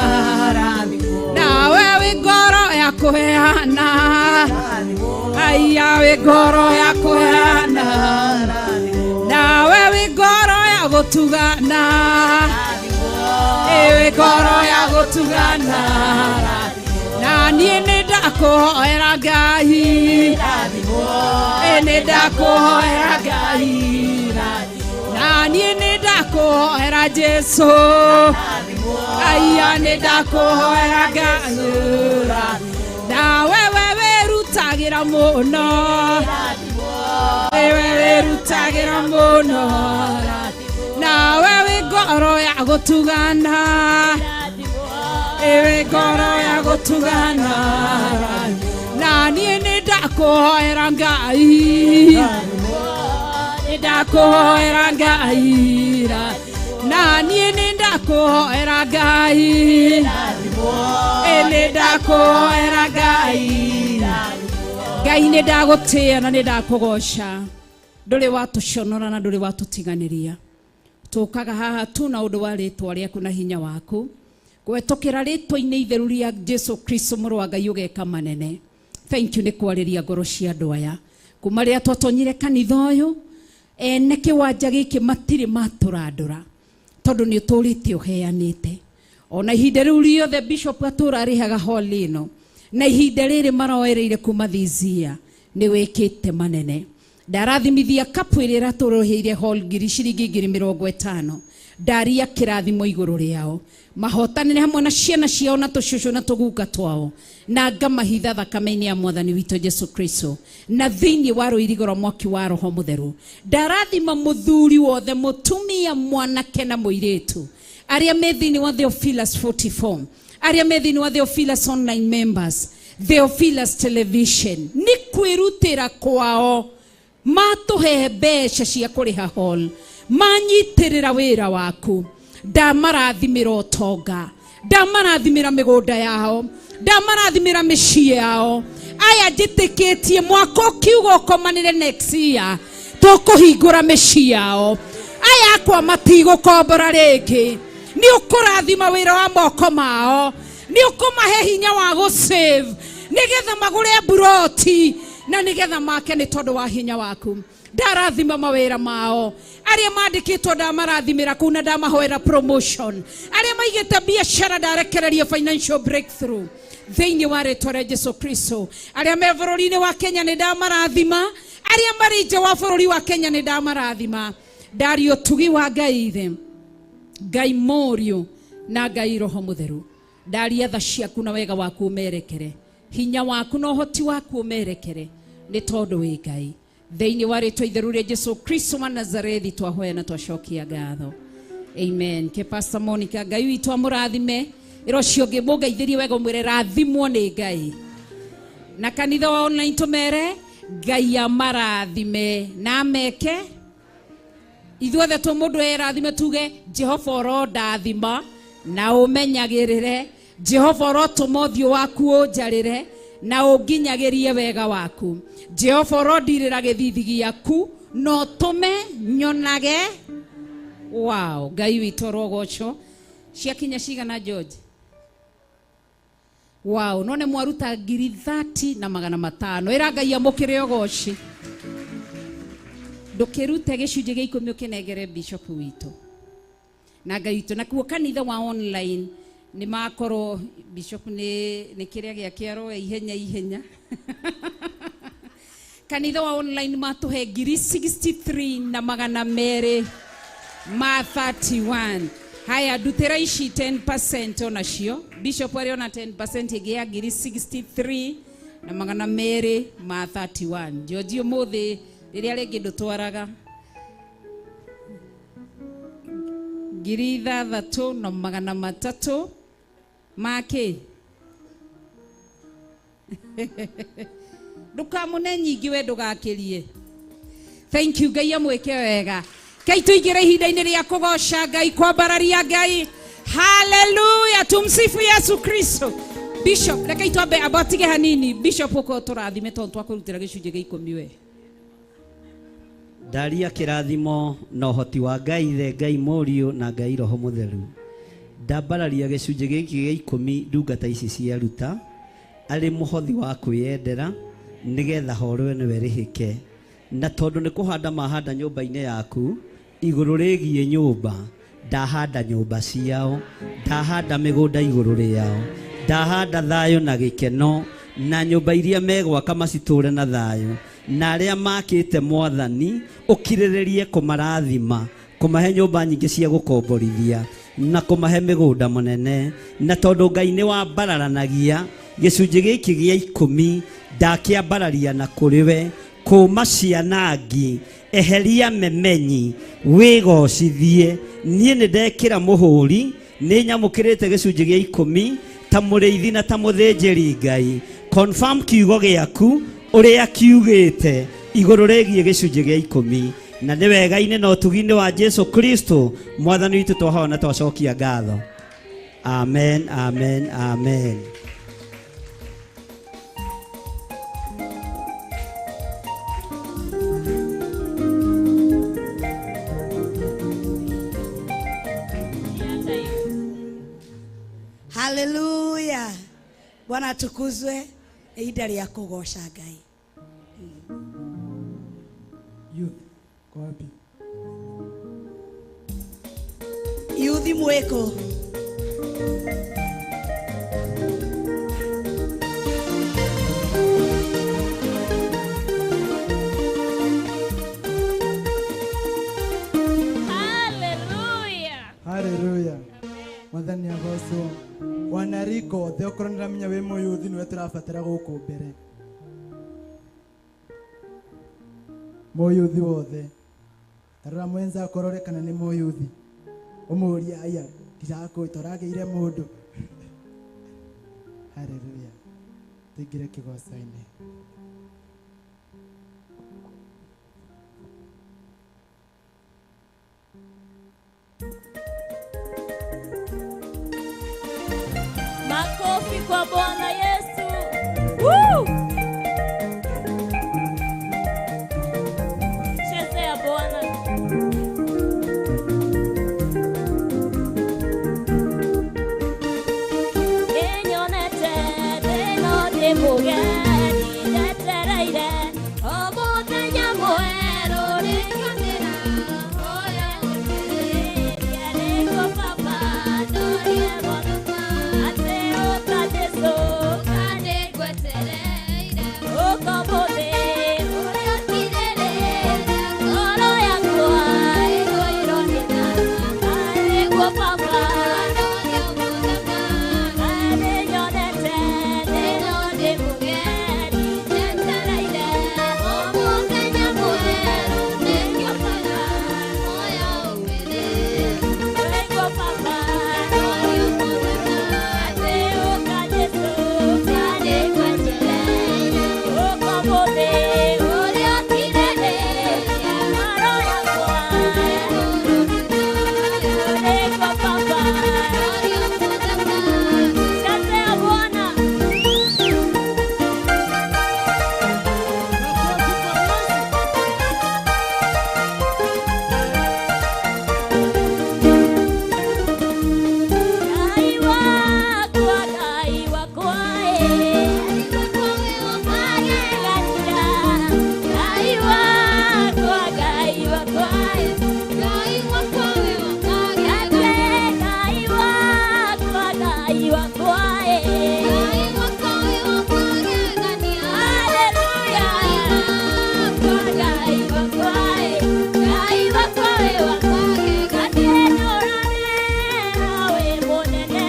nawe wĩ ngoro ya kũheana. Aya, wĩ ngoro ya kũheana, nawe wĩ ngoro ya gũtugana, ĩ wĩ ngoro ya gũtugana, na niĩ nĩ ndakũhoera Ngai, ĩ nĩ ndakũhoera Ngai, na niĩ nĩ ndakũhoera Jesu. Aya, nĩ ndakũhoera Ngai, nawe we wĩrutagĩra mũno, we wĩrutagĩra mũno, nawe wĩ ngoro ya gũtugana, wĩ ngoro ya gũtugana, na niĩ nĩ ndakũhoera Ngai, nĩ ndakũhoera Ngai, na niĩ nĩ ndakũhoera Ngai, ĩ nĩ ndakũhoera Ngai. Ngai, nĩ ndagũtĩĩa na nĩ ndakũgoca, ndũrĩ watũconora na ndũrĩ watũtiganĩria. Tũkaga haha tu na ũndũ wa rĩtwa rĩaku na hinya waku, gwetũkĩra rĩtwa-inĩ itheru rĩa Jesu Kristo mũrũ wa Ngai, ũgeka manene. Thank you nĩ kwarĩria ngoro cia andũ aya. Kuma rĩrĩa twatonyire kanitha ũyũ, ene kĩwanja gĩkĩ matirĩ matũrandũra, tondũ nĩ ũtũrĩte ũheanĩte. Ona ihinda rĩu rĩothe bishop atũra arĩhaga hall ĩno, na ihinda rĩrĩ maroereire kuma this year, nĩ wĩkĩte manene. Ndarathimithia kapu ĩrĩa ĩratũrũhĩire hall ngiri ciringi 50,000, ndaria kĩrathimo igũrũ rĩao, mahotanĩre hamwe na ciana ciao na tũcũcũ na tũguka twao, na ngamahitha thakame-inĩ ya Mwathani witũ Jesu Kristo na thĩinĩ wa rũirigo rwa mwaki wa Roho Mũtheru. Ndarathima mũthuri wothe, mũtumia, mwanake na mũirĩtu arĩa me thĩinĩ wa Theophilus 44. Arĩa me thĩinĩ wa Theophilus Online members, Theophilus Television, nĩ kwĩrutĩra kwao matũhe mbeca cia kũrĩha hall, manyitĩrĩra wĩra waku. Ndamarathimĩra ũtonga, ndamarathimĩra mĩgũnda yao, ndamarathimĩra mĩciĩ yao. Aya njĩtĩkĩtie mwaka ũkiuga ũkomanĩre next year tũkũhingũra mĩciĩ yao. Aya akwa matigũkombora rĩngĩ. Nĩ ũkũrathima wĩra wa moko mao, nĩ ũkũmahe hinya wa gũsave nĩgetha magũre mburoti na nĩgetha make nĩ tondũ wa hinya waku. Ndarathima mawĩra mao, arĩa mandĩkĩtwo ndamarathimĩra kũu na ndamahoera promotion, arĩa maigĩte biacara ndarekereria financial breakthrough thĩinĩ wa rĩtwa rĩa Jesu Kristo. Arĩa me bũrũri-inĩ wa Kenya nĩ ndamarathima, arĩa marĩ nja wa bũrũri wa Kenya nĩ ndamarathima. Ndaria ũtugi wa Ngai Ithe, Ngai Mũriũ na Ngai Roho Mũtheru. Ndaria tha ciaku na wega waku ũmerekere, hinya waku na ũhoti waku ũmerekere, nĩ tondũ wĩ Ngai. Thĩinĩ wa rĩtwa itheru rĩa Jesu Kristo wa Nazarethi twahoya na twacokia ngatho. Amen. Ke Pastor Monica, Ngai witũ amũrathime. Ĩra ũcio ũngĩ mũngeithĩrie wega ũmwĩre rathimwo nĩ Ngai. Na kanitha wa online tũmere Ngai amarathime na ameke. Ithuothe tũ mũndũ erathime tuge Jehova ũrondathima na ũmenyagĩrĩre, Jehova ũrotũma ũthiũ waku ũnjarĩre na ũnginyagĩrie wega waku. Jehova ũrondirĩra gĩthithi gĩaku na ũtũme nyonage. Wow, Ngai witũ ũrogocwo. Ciakinya cigana George? Wow, no nĩ mwaruta 30,500 na 500. Ĩra Ngai amũkĩre ũgoci. Ndũkĩrute gĩcunjĩ gĩa 10 ũkĩnengere bishop witũ na Ngai witũ. Na kuo kanitha wa online nĩ makorwo bishop nĩ kĩrĩa gĩake aroya ihenya ihenya. Kanitha wa online matũhe 63,231 na 231. Haya, ndutĩra ici 10% onacio. Bishop arĩ ona 10% ĩngĩ ya 63,231 na 231. George ũmũthĩ rĩrĩa rĩngĩ ndũtwaraga 6,300 makĩ. Ndũkamũne nyingĩ we ndũgakĩrie. Thank you, Ngai amwĩke wega. Ngai tũingĩre ihinda-inĩ rĩa kũgoca Ngai, kwambararia Ngai. Haleluya, tumsifu Yesu Kristo. Bishop, reke itwambe ambatige hanini. Bishop ũkorwo tũrathime tondũ twakũrutĩra gĩcunjĩ gĩa 10 we. Ndaria kĩrathimo na ũhoti wa Ngai Ithe, Ngai Mũriũ na Ngai Roho Mũtheru. Ndambararia gĩcunjĩ gĩkĩ gĩa 10 ndungata ici ciaruta arĩ mũhothi wa kwĩyendera nĩgetha horo ĩno ĩrĩhĩke. Na tondũ nĩ kũhanda mahanda nyũmba-inĩ yaku igũrũ rĩgiĩ nyũmba, ndahanda nyũmba ciao, ndahanda mĩgũnda igũrũ rĩao, ndahanda thayũ na gĩkeno, na nyũmba iria megwaka macitũre na thayũ, na arĩa makĩte Mwathani ũkirĩrĩrie kũmarathima, kũmahe nyũmba nyingĩ cia gũkomborithia na kũmahe mĩgũnda mũnene. Na tondũ Ngai nĩ wambararanagia gĩcunjĩ gĩkĩ gĩa 10 ndakĩambararia na kũrĩ we, kũma cianangi, eheria memenyi, wĩgocithie. Niĩ nĩ ndekĩra mũhũri, nĩ nyamũkĩrĩte gĩcunjĩ gĩa 10 ta mũrĩithi na ta mũthĩnjĩri Ngai. Confirm kiugo gĩaku ũrĩa kiugĩte igũrũ rĩgiĩ gĩcunjĩ gĩa 10. Na nĩ wega-inĩ na ũtugi-inĩ wa Jesu Kristo Mwathani witũ twahoya na twacokia ngatho. Amen, amen, amen. Haleluya. Bwana atukuzwe. Ihinda rĩa kũgoca Ngai. Youth, kwa wapi? Youth mwĩkũ? Hallelujah. Haleluya. Mwathani agocwo. Wanarika othe okorwo nĩramenya wĩ mũyuthi nĩwe tũrabatara gũkũ mbere. Mũyuthi wothe. Tarora mwenza akorore kana nĩ mũyuthi. Ũmũrie aya ndirakũĩ toragĩire mũndũ. Haleluya. Tuingire kigoco-inĩ. Makofi kwa Bwana Yesu. Woo! Chezea Bwana. Ninyonete thĩna ndĩ mũgeni njetereire o mũthenya mwerũ nĩngenera ũrĩa ũkirĩrĩria nĩguo Baba ndorie mũthenya atĩ ũka Jesũ ũka ũmũthĩ ũrĩa ũkirĩrĩria ngoro yakwa ĩiyũirwo nĩ tha nĩguo Baba nĩnyonete thĩna ndĩ mũgeni njetereire o mũthenya mwerũ nĩngĩũkaga nĩguo Baba atĩ ũka Jesũ ũka nĩngwetereire ũka ũmũthĩ ũrĩa ũkirĩrĩria ngoro yakwa nĩguo Baba. Chezea Bwana. Ngai wakwa, Ngai wakwa, magegania. Ngai wakwa, Ngai wakwa, Ate Ngai wakwa, Ngai wakwa, Haleluya. Ngai wakwa, Ngai wakwa, Ate nũrane nawe mũnene.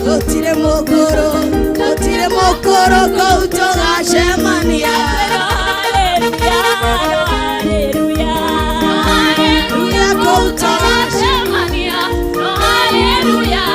Gũtirĩ mũkũrũ, gũtirĩ mũkũrũ kũu tũgacemania. Haleluya, kũu tũgacemania. Hallelujah.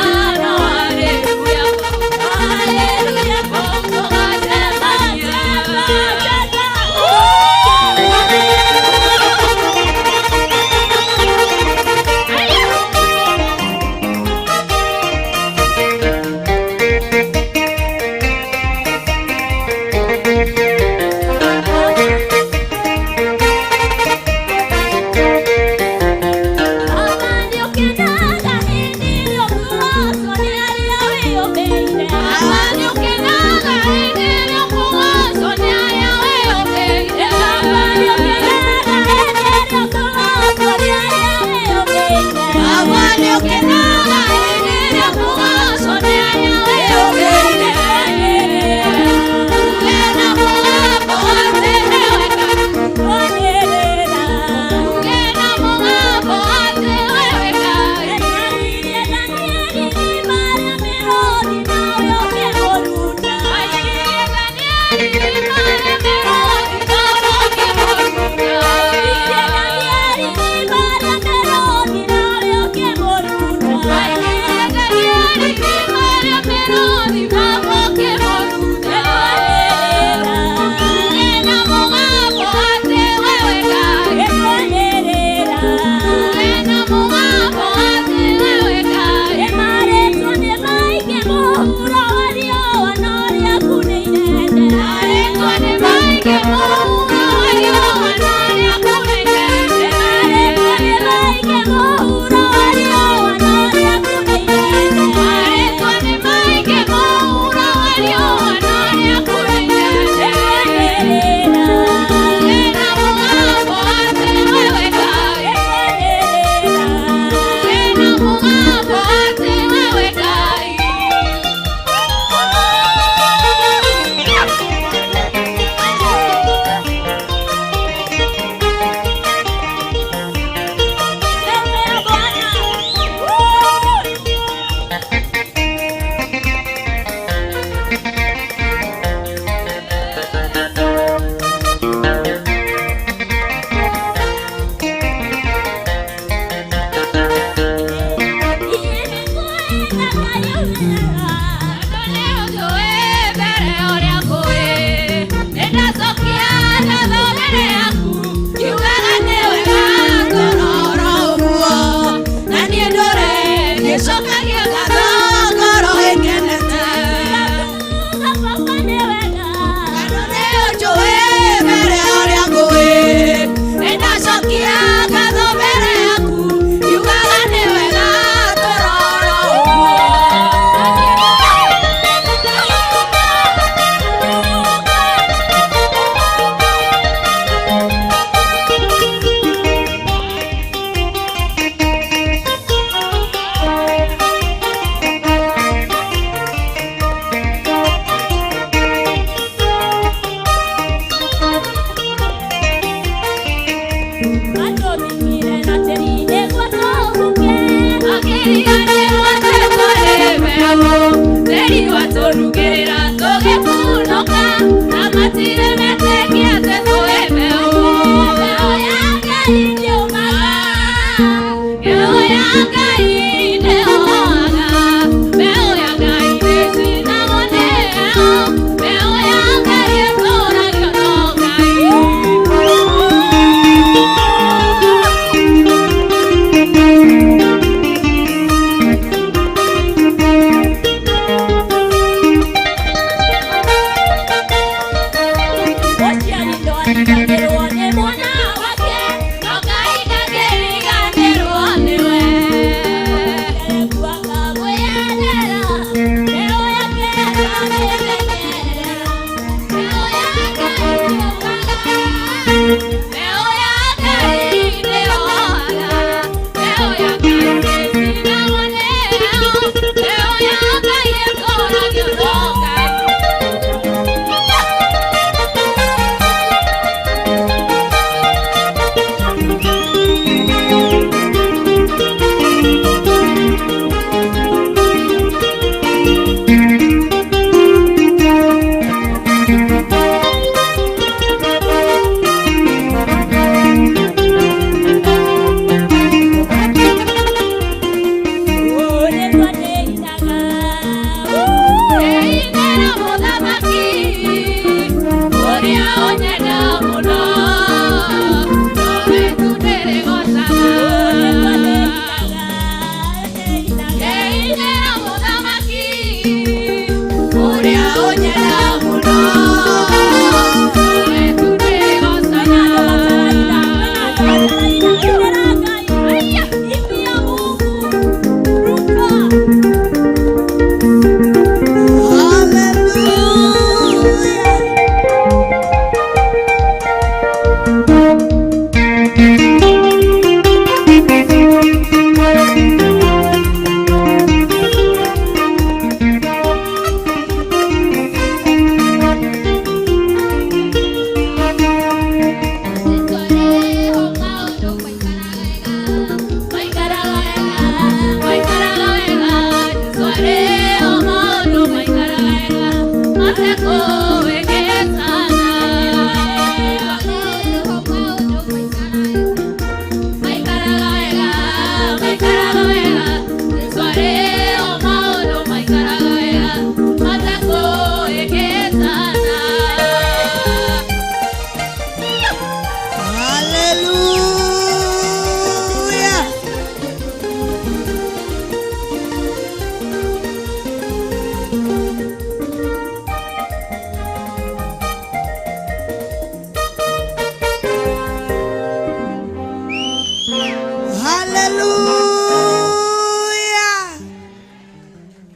Tũrugĩrĩra tũgĩkunũka na matirĩ metĩkia atĩ twĩ mbeũ. Mbeũ ya Ngai ndĩũmaga, mbeũ ya Ngai ndĩhohaga, mbeũ ya Ngai ndĩcinagwo nĩ heho, mbeũ ya Ngai ĩtũragio no Ngai. Mũciari ndwariganĩrwo nĩ mwana wake, no Ngai ndangĩriganĩrwo nĩwe. Akamwĩyendera, mbeũ yake akamĩmenyerera. Mbeũ ya Ngai ndĩũmaga, mbeũ ya Ngai ndĩhohaga, mbeũ ya Ngai ndĩcinagwo nĩ heho, mbeũ ya Ngai ĩtũragio no Ngai. Ndĩinĩra mũthamaki ũrĩa ũnyenda mũno, nowe tu ndĩrĩgocaga. Ndĩinĩra mũthamaki ũrĩa ũnyenda mũno, nowe tu ndĩrĩgocaga. Hallelujah. Hallelujah. Hallelujah.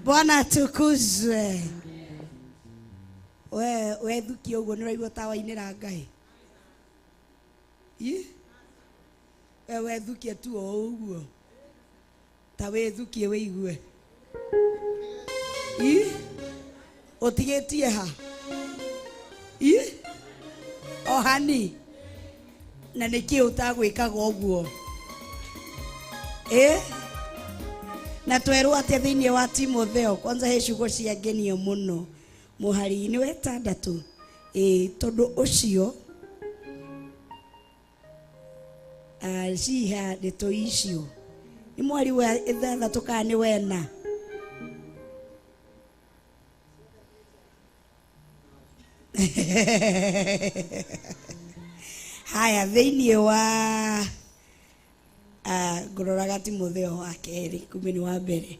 Bwana atukuzwe. We wethukia ũguo nĩ ũraigua ta wainĩra Ngai. Ĩ? We wethukie tu o ũguo. Ta wĩthukie wĩigue. Ĩ? Ũtigĩtie ha? Ĩ? O hani? Na nĩkĩ ũtagwĩkaga ũguo? Ĩ? Na twerwo atĩa thĩinĩ wa Timotheo kwanza he ciugo cia ngenio mũno mũhari-inĩ wa ĩtandatũ ĩ tondũ ũcio ciha ndeto icio nĩ mweri wa ithathatũ kana nĩ wena haya thĩinĩ wa ngũroraga Timotheo wa kerĩ kumbe nĩ wa mbere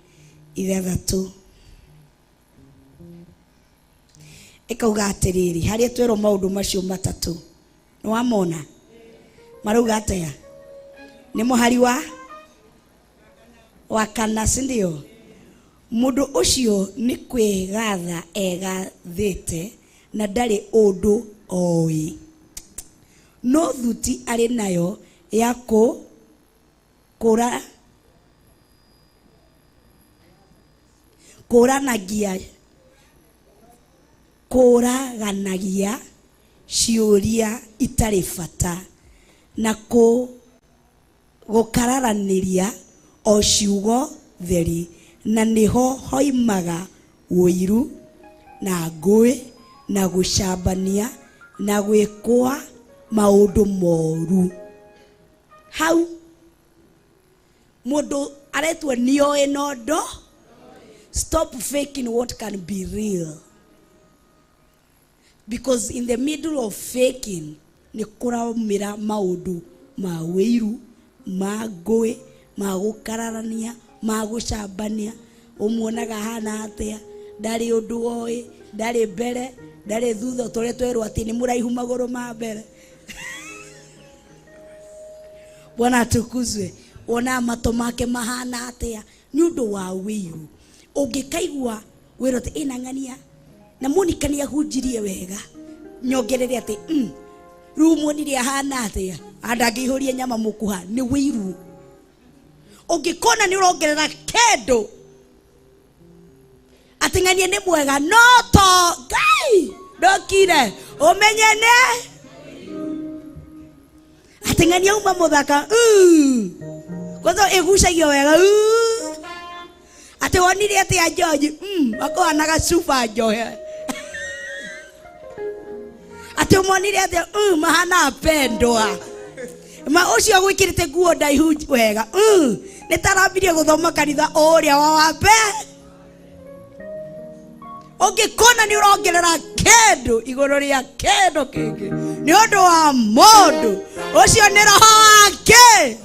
ithathatũ ĩkauga atĩrĩrĩ harĩa twerwo maũndũ macio matatũ nĩ wamona marauga atĩa nĩ mũhari wa kana si ndio mũndũ ũcio nĩ kwĩgatha egathĩte na ndarĩ ũndũ oĩ no thuti arĩ nayo ya kũra kũranagia kũraganagia ciũria itarĩ bata na gũkararanĩria o ciugo theri na nĩho hoimaga ũiru Na ngũĩ na gũcambania na gwĩkwa maũndũ moru. Hau mũndũ aretwo nĩoĩ no ndo. Stop faking what can be real, because in the middle of faking nĩ kũraumĩra maũndũ ma wĩiru, ma ngũĩ, ma gũkararania, ma gũcambania. Ũmuonaga hana atĩa? Ndarĩ ũndũ oĩ, ndarĩ mbere, ndarĩ thutha, tũrĩa twerwo atĩ nĩ mũraihu magũrũ ma mbere. Bwana atukuzwe. Wonaga matũ make mahana atĩa nĩ ũndũ wa wĩiru. Ũngĩkaigua wĩrwo atĩ ĩna ng'ania na Monica nĩ ahunjirie wega, nyongerere atĩ rĩu muonire ahana atĩa, andangĩihũria nyama mũkuha, nĩ wĩiru. Ũngĩkona nĩ ũrongerera kĩndũ atĩ ng'ania nĩ mwega no to Ngai ndokire ũmenye nĩ atĩ ng'ania uma mũthaka, kwanza ĩgucagio wega, atĩ wonire atĩa George, akũhanaga cuba njohe, atĩ ũmonire atĩa, mahana pendwa ma ũcio gwĩkĩrĩte nguo ndaihu wega, nĩ tarambirie gũthoma kanitha ũrĩa wa wambe. Ũngĩkona nĩ ũrongerera kĩndũ igũrũ rĩa kĩndũ kĩngĩ nĩ ũndũ wa mũndũ ũcio, nĩ roho wake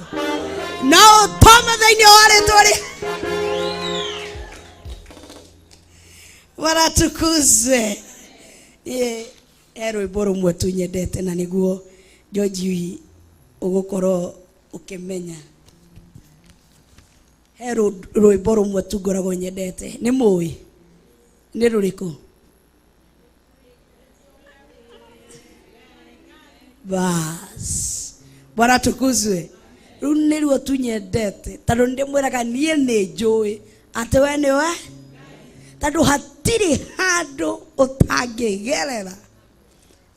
na ũtome thĩinĩ wa rĩtwa rĩ. Bwana atukuzwe. He rwĩmbo rũmwe tu nyendete na nĩguo George ũgũkorwo ũkĩmenya. He rwĩmbo rũmwe tu ngoragwo nyendete, nĩ mũĩ nĩ rũrĩkũ? Bas, Bwana atukuzwe. Rĩu nĩruo tu nyendete tondũ nĩ ndĩmwĩraga niĩ nĩ njũĩ atĩ we nĩwe, tondũ hatirĩ handũ ũtangĩgerera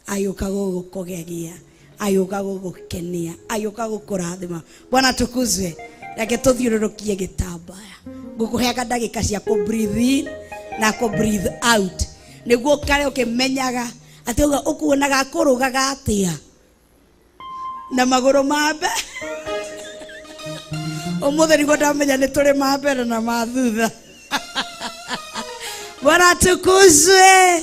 agĩũka gũgũkũgegia, agĩũka gũgũkenia, agĩũka gũkũrathima. Bwana atukuzwe. Reke tũthiũrũrũkie gĩtambaya, ngũkũheaga ndagĩka cia kũ breathe in na kũ breathe out nĩguo ũkare ũkĩmenyaga atĩ ũguo ũkuonaga akũrũgaga atĩa na magũrũ ma mbere. Ũmũthĩ nĩguo ndamenya nĩ tũrĩ ma mbere na ma thutha. Bwana atukuzwe.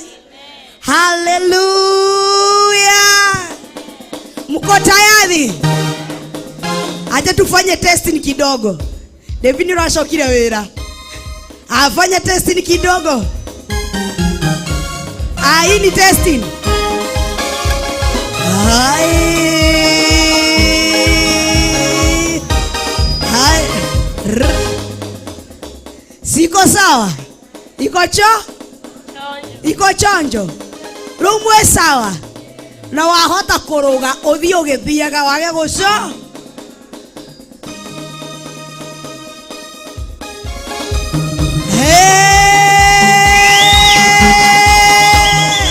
Haleluya. Mko tayari? Acha tufanye testing kidogo. David nĩũracokire wĩra, afanye testing kidogo. Ah, hii ni testing. Hai. Hai. R. Siko sawa? Iko cho? Iko chonjo? Rĩu mwĩ sawa? Na wahota kũrũga ũthiĩ ũgĩthiaga wage gũco? Hey!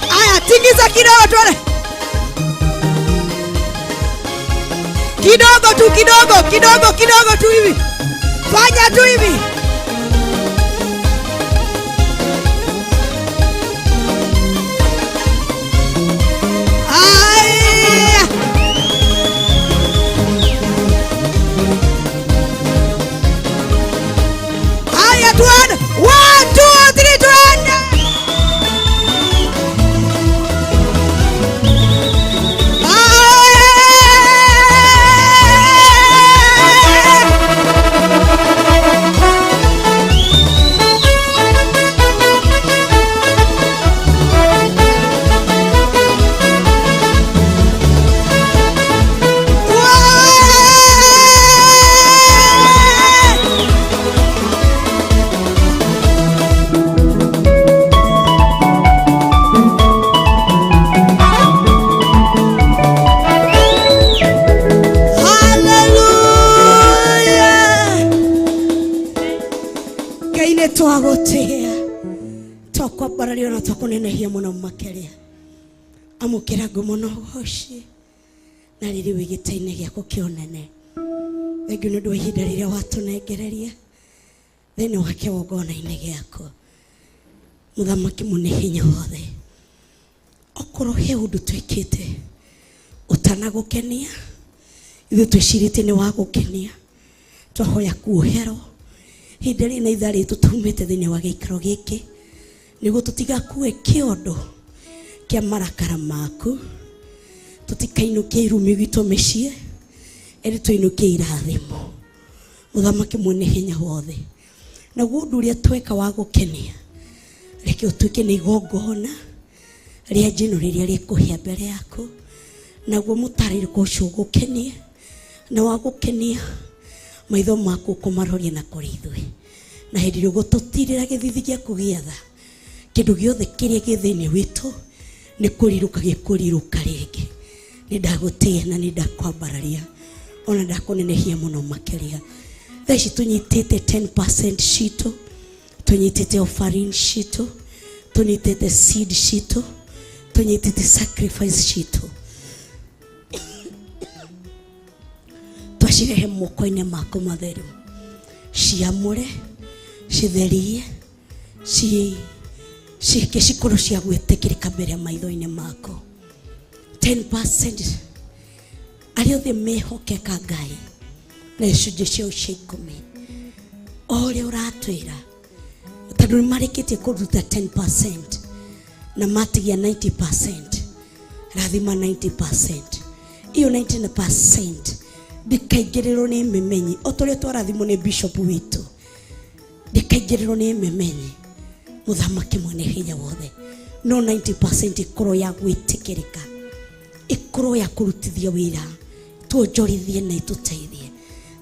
Aya, tingiza kidogo tuone. Kidogo tu, kidogo, kidogo, kidogo tu hivi. Fanya tu hivi. Aya. Haya, tuende. One, two, three, tuende. Aya. Wee! Hallelujah. Ngai nĩ twagũtĩĩa, twakwambararia na twakũnenehia mũno makĩria. Amũkĩra ngumo na ũgoci na rĩrĩ wĩ gĩtĩ-inĩ gĩaku kĩa ũnene. Thengiũ nĩ ũndũ wa ihinda rĩrĩa watũnengereria thĩinĩ wa kĩgongona-inĩ gĩaku. Mũthamaki mũne hinya wothe, okorwo he ũndũ twĩkĩte ũtanagũkenia, ithuĩ twĩcirĩtie nĩ wagũkenia, twahoya kuoherwo ihinda rĩrĩ na ithaa rĩrĩ tũtumĩte thĩinĩ wa gĩikaro gĩkĩ, nĩguo tũtigakue kĩondo kĩa marakara maku, tũtikainũkie irumi gwitũ mĩciĩ, ĩndĩ tũinũkie irathimo. Mũthamaki mwene hinya wothe, naguo ũndũ ũrĩa tweka wa gũkenia, reke ũtuĩke nĩ igongona rĩa njino rĩrĩa rĩkũhĩa mbere yaku, naguo mũtarĩrĩko ũcio ũgũkenie na wagũkenia maitho maku ũkũmaroria na kũrĩ ithuĩ, na hĩndĩ ĩrĩa ũgũtũtirĩra gĩthithi gĩaku gĩa tha, kĩndũ gĩothe kĩrĩa gĩ thĩinĩ witũ nĩ kũrirũka gĩkũrirũka rĩngĩ. Nĩ ndagũtĩĩa na nĩ ndakwambararia ona ndakũnenehia mũno makĩria. Thaa ici tũnyitĩte 10% citũ, tũnyitĩte offering citũ, tũnyitĩte seed citũ, tũnyitĩte sacrifice citũ, twacirehe moko-inĩ maku matheru, ciamũre, citherie, ciĩke cikorwo cia gwĩtĩkĩrĩka mbere ya maitho-inĩ maku. 10% arĩa othe mehokeka Ngai na icunjĩ ciao cia ikũmi, o ũrĩa ũratwĩra, tondũ nĩ marĩkĩtie kũruta 10% na matigia 90%, rathima 90%. Iyo 90% ndĩkaingĩrĩrwo nĩ memenyi, o ta ũrĩa twarathimwo nĩ bishop witũ, ndĩkaingĩrĩrwo nĩ memenyi. Mũthamaki mwene hinya wothe, no 90% ĩkorwo ya gwĩtĩkĩrĩka, ĩkorwo ya kũrutithia wĩra, tuonjorithie na ĩtũteithie.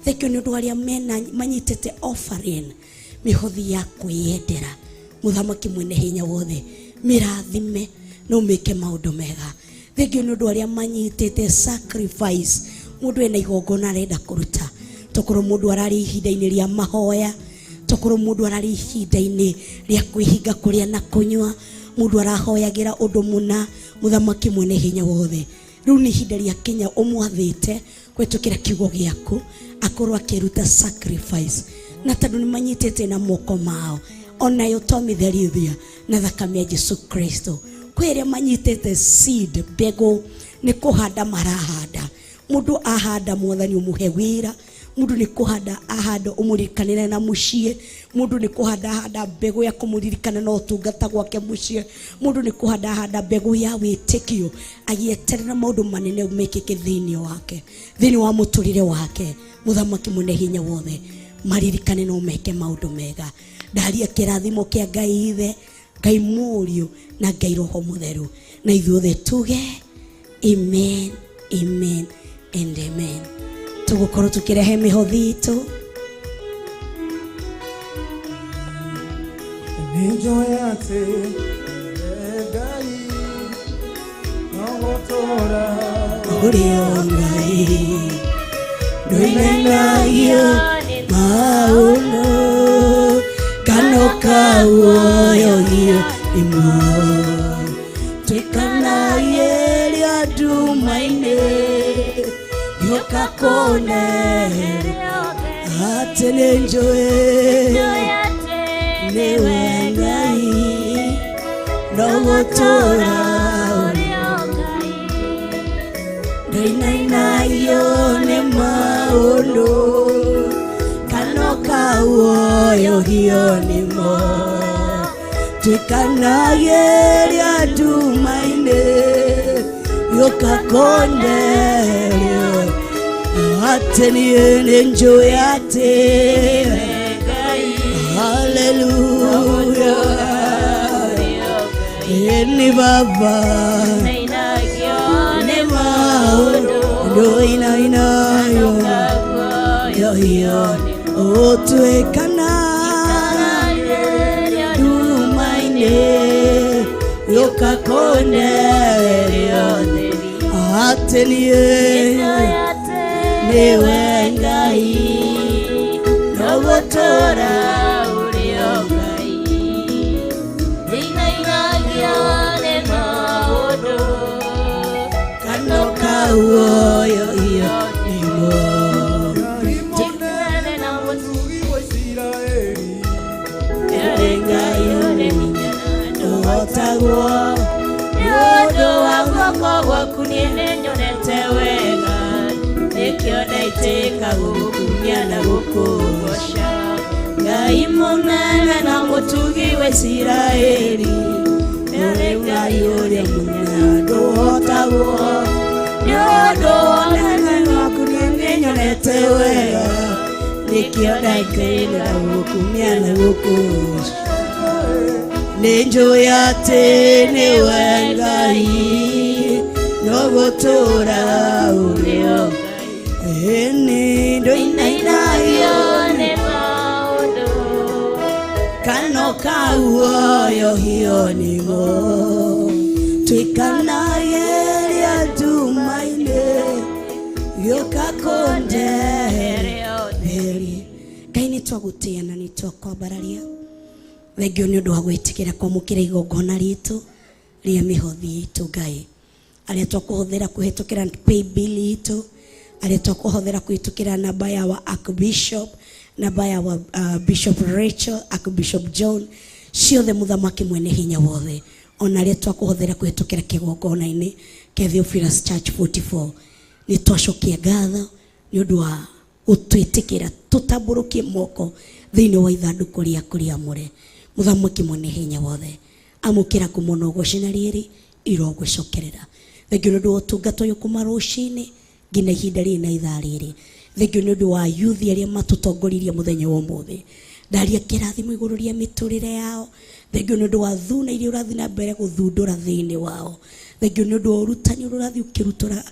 Thengio nĩ ũndũ arĩa mena manyitĩte offering, mĩhothi ya kwĩyendera. Mũthamaki mwene hinya wothe, mĩrathime na ũmĩke maũndũ mega. Thengio nĩ ũndũ arĩa manyitĩte sacrifice, mũndũ ena igongona arenda kũruta, tokorwo mũndũ ararĩ ihinda-inĩ rĩa mahoya, tokorwo mũndũ ararĩ ihinda-inĩ rĩa kwĩhinga kũrĩa na kũnyua, mũndũ arahoyagĩra ũndũ mũna. Mũthamaki mwene hinya wothe, rĩu nĩ ihinda rĩa kinya ũmwathĩte kũhetũkĩra kiugo gĩaku akorwo akĩruta sacrifice, na tondũ nĩ manyitĩte na moko mao, onayo twamĩtherithia na thakame ya Jesu Kristo. Kwĩ arĩa manyitĩte seed, mbegũ, nĩ kũhanda marahanda. Mũndũ ahanda, Mwathani ũmũhe wĩra. Mũndũ nĩ kũhanda ahanda, ũmũririkanĩre na mũciĩ. Mũndũ nĩ kũhanda ahanda mbegũ ya kũmũririkana na ũtungata gwake mũciĩ. Mũndũ nĩ kũhanda ahanda mbegũ ya wĩtĩkio, agĩeterera maũndũ manene mekĩke thĩinĩ wake, thĩinĩ wa mũtũrĩre wake. Mũthamaki mwene hinya wothe, maririkane no meke maũndũ mega. Ndaria kĩrathimo kĩa Ngai Ithe, Ngai Mũriũ na Ngai Roho Mũtheru, na ithuothe tuge amen, amen and amen. Tũgũkorwo tũkĩrehe mĩhothi itũ. Nĩnjũĩ atĩ Ngai no gũtũũra ũrĩ o Ngai ndũinainagio maũndũ kano kawuoyogio nĩmo twĩkanayeria nduma-inĩ gĩũka kũnere atĩ nĩ njũĩ nĩwe Ngai no gũtũũra ndũinainagio nĩ maũndũ kano kawuoyogio nĩmo twĩkanagĩria nduma-inĩ gĩũka kũnderio atĩ niĩ nĩ njũĩ atĩ haleluya ni Baba nĩ maũndũ ndũinainayo yoyo ũtuĩkana nduma-inĩ gĩũka kũnderio atĩ niĩ nĩwe Ngai no gũtũũra kano kawuoyo iyo nĩmo. Ngai mũnene na mũtugi wa Isiraeli. Nĩ Ngai. Ndũhotagwo Nĩ ũndũ wa guoko gwaku niĩ nĩnyonete wega, nĩkĩo ndaitĩka gũgũkumia na gũkũgoca. Ngai mũnene na mũtugi wa Isiraeli, nĩwe Ngai ũrĩa mũnene ndũhotagwo. Nĩ ũndũ wa ũnene waku niĩ nĩnyonete wega, nĩkĩo ndaitĩka gũgũkumia na gũkũgoca. Nĩ njũĩ atĩ nĩwe Ngai no gũtũũra ũrĩ o ĩni ndũinainagio Nĩ maũndũ kano kauoyohio nĩmo twĩkanageria nduma-inĩ gĩũka kũndeheria Ngai nĩ twagũtĩĩa na nĩ twakwambararia thengio nĩ ũndũ wa gwĩtĩkĩra kwamũkĩra igongona ritũ rĩa mĩhothi itũ Ngai arĩa twakũhũthĩra kũhĩtũkĩra paybill itũ arĩa twakũhũthĩra kũhĩtũkĩra namba ya wa Archbishop namba ya wa Bishop Rachel, Archbishop John, ciothe mũthamaki mwene hinya wothe ona arĩa twakũhũthĩra kũhĩtũkĩra kĩgongona-inĩ kĩa Theophilus Church 44 nĩ twacokia ngatho nĩ ũndũ wa gũtwĩtĩkĩra tũtambũrũkie moko thĩinĩ wa ithandũkũ rĩaku rĩamũre mũthamaki mwene hinya wothe amũkĩra kumona ũgoci na rĩrĩ irogũcokerera thengio nĩ ũndũ wa ũtungata ũyũ kuma rũcinĩ nginya ihinda rĩrĩ na ithaa rĩrĩ thengio nĩ ũndũ wa yuthi arĩa matũtongoririe mũthenya wa ũmũthĩ ndaria kĩrathimo igũrũ rĩa mĩtũrĩre yao thengio nĩ ũndũ wa thuna iria ũrathiĩ na mbere gũthundũra thĩinĩ wao thengio nĩ ũndũ wa ũrutani ũrĩa ũrathiĩ ũkĩrutũra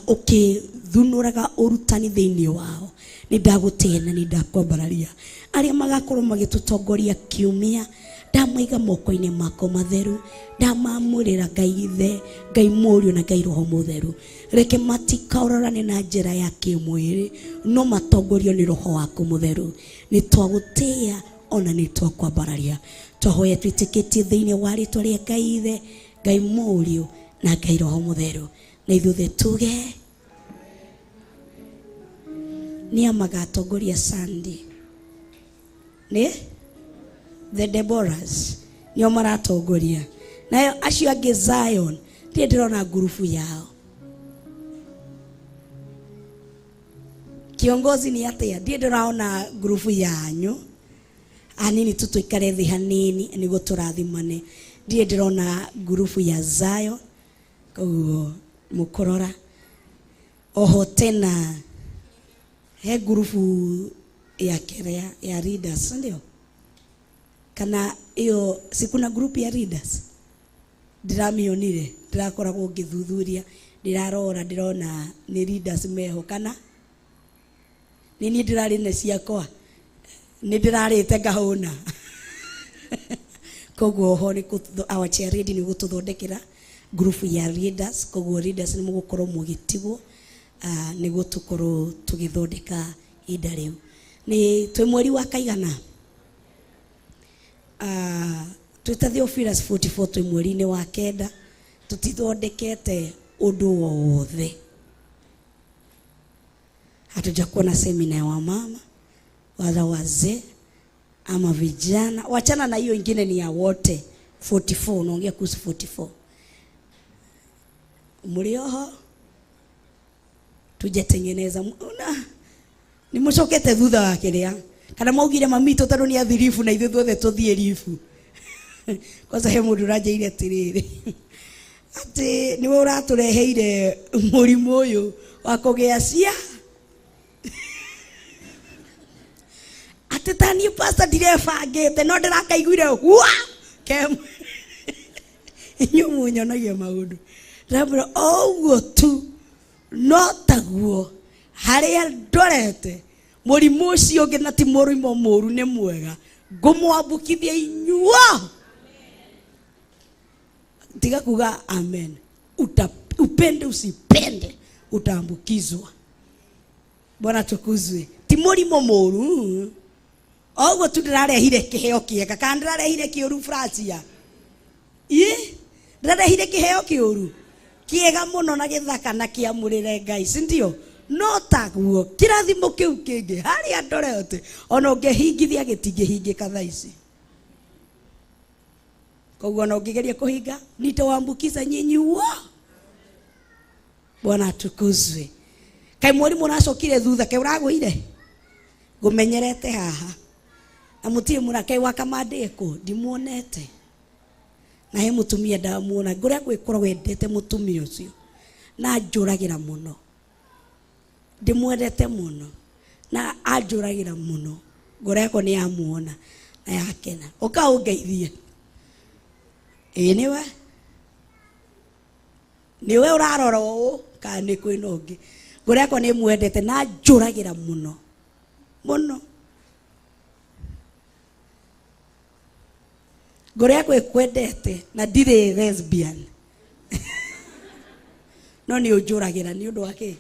ũkĩthunũraga ũrutani thĩinĩ wao nĩ ndagũtĩĩa na nĩ ndakwambararia arĩa magakorwo magĩtũtongoria kiumia ndamaiga moko-inĩ mako matheru ndamamũrĩra Ngai ithe Ngai mũriũ na Ngai roho mũtheru reke matikaũrorane na njĩra ya kĩmwĩrĩ no matongorio nĩ roho waku mũtheru nĩ twagũtĩĩa ona nĩ twakwambararia twahoya twĩtĩkĩtie thĩinĩ wa rĩtwa rĩa Ngai ithe Ngai mũriũ na Ngai roho mũtheru na ithuothe tuge nĩa magatongoria Sunday nĩ the Deborahs nĩo maratongoria nayo acio angĩ Zion ndirĩ ndĩrona ngurubu yao kiongozi nĩ atĩa ndirĩ ndĩraona ngurubu yanyu anini tu tuikare thĩ hanini nĩguo tũrathimane ndirĩ ndĩrona ngurubu ya Zion koguo mũkũrora oho tena he ngurubu ya kerea ya leaders ndio kana iyo si kuna group ya leaders ndiramionire ndirakoragwo ngĩthuthuria ndirarora ndirona nĩ leaders meho kana nĩ niĩ ndĩrarĩ na ciakwa nĩ ndĩrarĩte ngahũna koguo oho nĩ our chair lady nĩ gũtũthondekera group ya leaders koguo leaders nĩ mũgũkorwo mũgĩtigwo nĩguo tũkorwo tũgĩthondeka ihinda rĩu nĩ twĩ mweri wa kaigana twĩ ta Theophilus 44 twĩ mweri-inĩ wa kenda tũtithondekete ũndũ o wothe hatujakuwa na semina ya wamama wala wazee ama vijana wachana na hiyo ingine ni ya wote 44 unaongea kuhusu 44 mlioho tujatengeneza una ni mucokete thutha wa kiria kana maugire mamito tondu ni athiribu na ithuĩ ithuothe tuthiĩ ribu kwanza he mũndũ ũranjĩire atĩrĩrĩ atĩ nĩwe ũratũreheire mũrimũ ũyũ wa kũgĩa cia atĩ ta niĩ pastor ndirebangĩte no ndĩrakaiguire hua kemwe inyuĩ mũnyonagia maũndũ ndĩramwĩra o ũguo tu no taguo harĩa ndorete mũrimũ ũcio ũngĩ na ti mũrimũ mũru nĩ mwega ngũmwambũkithia inyuo tiga kuga amen upende usipende utaambukizwa Bwana tukuzwe ti mũrimũ mũru oguo tu ndĩrarehire kĩheo kĩega kana ndĩrarehire kĩũru Francia ĩ ndĩrarehire kĩheo kĩũru kĩega mũno na gĩthaka na kĩamũrĩre Ngai si ndio no taguo kĩrathimo kĩu kĩngĩ harĩa ndorete ona ũngĩhingithia gĩtingĩhingĩka thaa ici Koguo ona ũngĩgeria kũhinga nitawaambukiza nyinyi wo. Bwana atukuzwe. Kaĩ mwarimũ ũracokire thutha, kaĩ ũragũire? Ngũmenyerete haha. Na mũtirĩ mũra kaĩ wakamandĩ kũ ndimuonete. Na he mũtumia ndamuona ngũrĩa gwĩkorwo wendete mũtumia ũcio na anjũragĩra mũno, ndĩmwendete mũno na anjũragĩra mũno. Ngoro yakwa nĩ yamuona na yakena. Ũka ũngeithie. Ĩĩ nĩwe, nĩwe ũrarora ũũ kana nĩ kwĩna ũngĩ. Ngoro yakwa nĩ ĩmwendete na anjũragĩra mũno mũno. Ngoro yakwa ĩkwendete na ndirĩ lesbian no nĩ ũnjũragĩra nĩ ũndũ wa kĩ?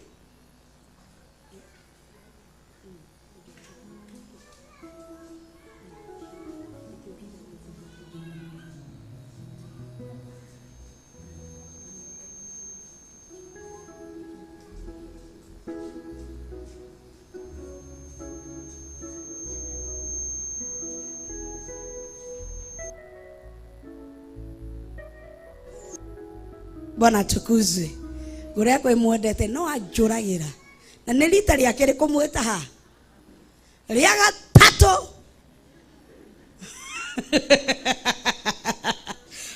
Bwana atukuzwe. Ngoro yakwa ĩmwendete no anjũragĩra. Na nĩ rita rĩa kerĩ kũmwĩta ha? Rĩa gatatũ.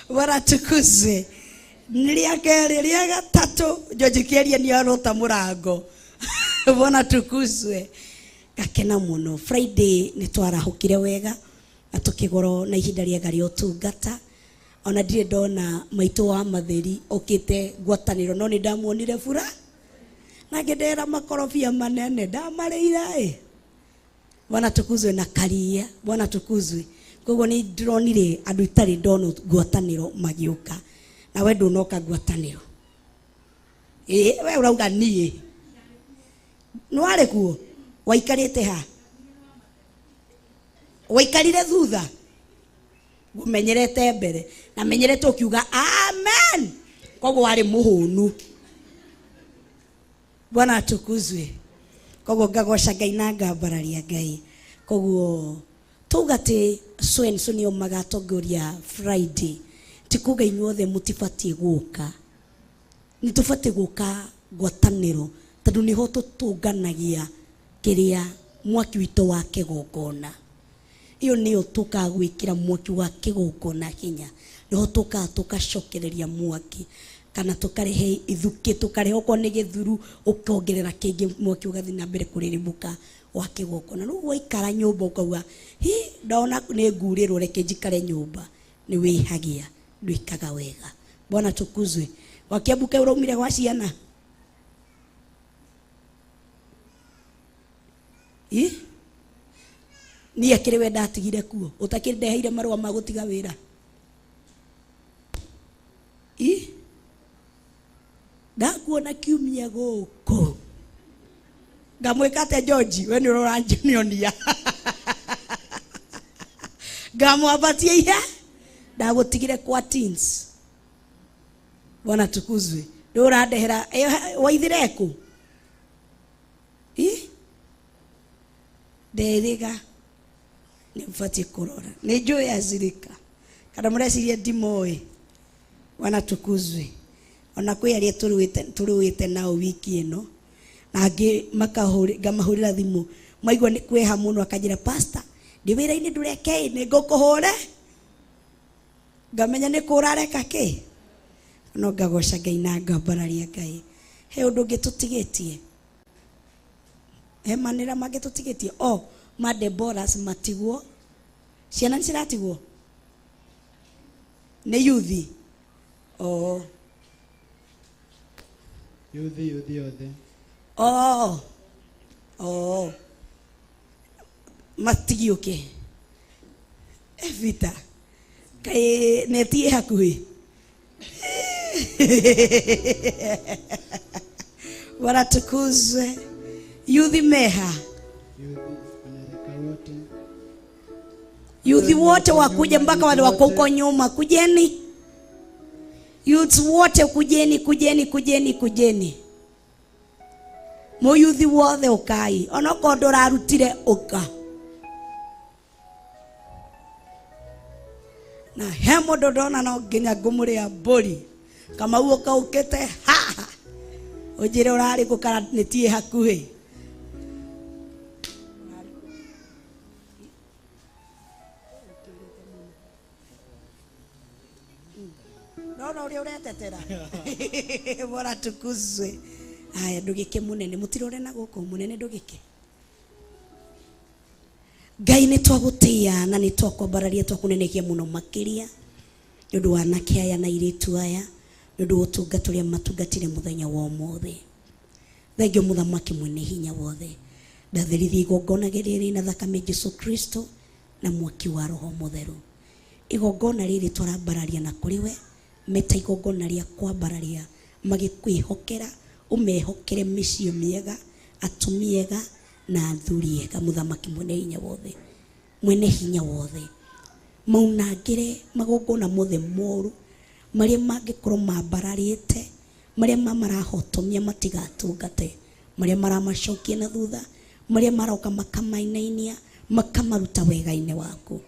Bwana atukuzwe. Nĩ rĩa kerĩ, rĩa gatatũ. George Kĩaria nĩ arota mũrango. Bwana atukuzwe. Ngakena mũno. Friday nĩ twarahũkire wega na tũkĩgorwo na ihinda rĩega rĩa ũtungata. Ona ndirĩ ndona maitũ wa matheri okĩte ngwatanĩro no nĩ ndamuonire bura na ngĩndehera makorobia manene ndamarĩire ĩ. Bwana atukuzwe na karia. Bwana atukuzwe. Koguo nĩ ndĩronire andũ itarĩ ndona ngwatanĩro magĩũka. Na we ndũnoka ngwatanĩro. Ĩ we ũrauga niĩ. Nĩ warĩ kuo? Waikarĩte ha? Waikarire thutha? Ngũmenyerete mbere na menyerete ũkiuga amen. Koguo warĩ mũhũnu. Bwana atukuzwe. Koguo ngagoca Ngai na ngambararia Ngai. Koguo tuga atĩ so and so nĩo magatongoria Friday. Ti kuga inyuothe mũtibatiĩ gũka. Nĩ tũbatiĩ gũka ngwatanĩro tondũ nĩho tũtũnganagia kĩrĩa mwaki witũ wa kĩgongona. Iyo nĩyo tũkaga gwĩkĩra mwaki wa kĩgongona hinya. Nĩho tũkaga tũgacokereria mwaki kana tũkarehe ithukĩ, tũkarehe okorwo nĩ gĩthuru ũkongerera kĩngĩ, mwaki ũgathiĩ na mbere kũrĩrĩmbũka wa kĩgongona. Rĩu waikara nyũmba ũkauga hi ndona nĩ ngurĩrwo, reke njikare nyũmba, nĩ wĩhagia, ndwĩkaga wega. Bwana tukuzwe. Wakiambuka ũraumire gwa ciana? Ĩ? Niĩ akĩrĩ we ndatigire kuo, ũtakĩrĩ ndeheire marũa ma gũtiga wĩra. Ĩ? Ndakuona kiumia gũkũ. Ngamwĩka atĩa George? We nĩ ũranyonia. Ngamwambatia ihe. Ndagũtigire kwa teens. Bwana tukuzwe. Nĩ ũrandehera waithire kũ? Ĩ? Nderĩga. Nĩ ũbatiĩ kũrora. Nĩ njũĩ acirika. Kana mũreciria ndimoĩ. Bwana tukuzwe. Ona kwĩ arĩa tũrũĩte nao wiki ĩno. Na angĩ ngamahũrĩra thimũ. Maigua nĩ kwĩha mũno akanjĩra pastor, ndĩ wĩra-inĩ ndũreke ĩ, nĩ ngũkũhũre. Ngamenya nĩ kũ ũrareka kĩ. No ngagoca Ngai na ngambararia Ngai. He ũndũ ũngĩ tũtigĩtie? He manĩra mangĩ tũtigĩtie? O, ma Deborahs matigwo. Ciana nĩ ciratigwo? Nĩ yuthi? O. Yuthi, yuthi othe. O. O. Matigiũke. Evita. Kaĩ neti ĩ hakuhĩ? Bwana tukuzwe. Yuthi meha. Yuthi wanarika wote. Yuthi wote wakuje mpaka wale wako huko nyuma, kujeni. Youths wote kujeni, kujeni, kujeni, kujeni. Muyuthi wothe ukai. Onokorwo ndũrarutire ũka. Na he mũndũ ndona no nginya ngũmũrĩa mbũri. Kamau ũkaũkĩte haha. Ũnjĩre ũrarĩ kũ kana nĩtiĩ hakuhĩ. Nona ũrĩa ũretetera. Bora tukuzwe. Aya ndũgĩke mũnene mũtirore na gũkũ mũnene ndũgĩke. Ngai nĩ twagũtĩĩa na nĩ twakwambararia twakũnenegia mũno makĩria nĩ ũndũ wa anake aya na airĩtu aya nĩ ũndũ wa ũtungata ũrĩa matungatire mũthenya wa ũmũthĩ. Thengio mũthamaki mwene hinya wothe. Ndatherithia igongona rĩrĩ na thakame Jesu Kristo na mwaki wa Roho Mũtheru. Igongona rĩrĩ twarambararia na kũrĩ we meta igongona rĩa kwambararia magĩkwĩhokera ũmehokere mĩciĩ mĩega atumia ega na athuri ega mũthamaki mwene hinya wothe mwene hinya wothe maunangĩre magongona mothe moru marĩa mangĩkorwo mambararĩte marĩa mamarahotomia matigatungate marĩa maramacokia na thutha marĩa maroka makamainainia makamaruta wega-inĩ waku.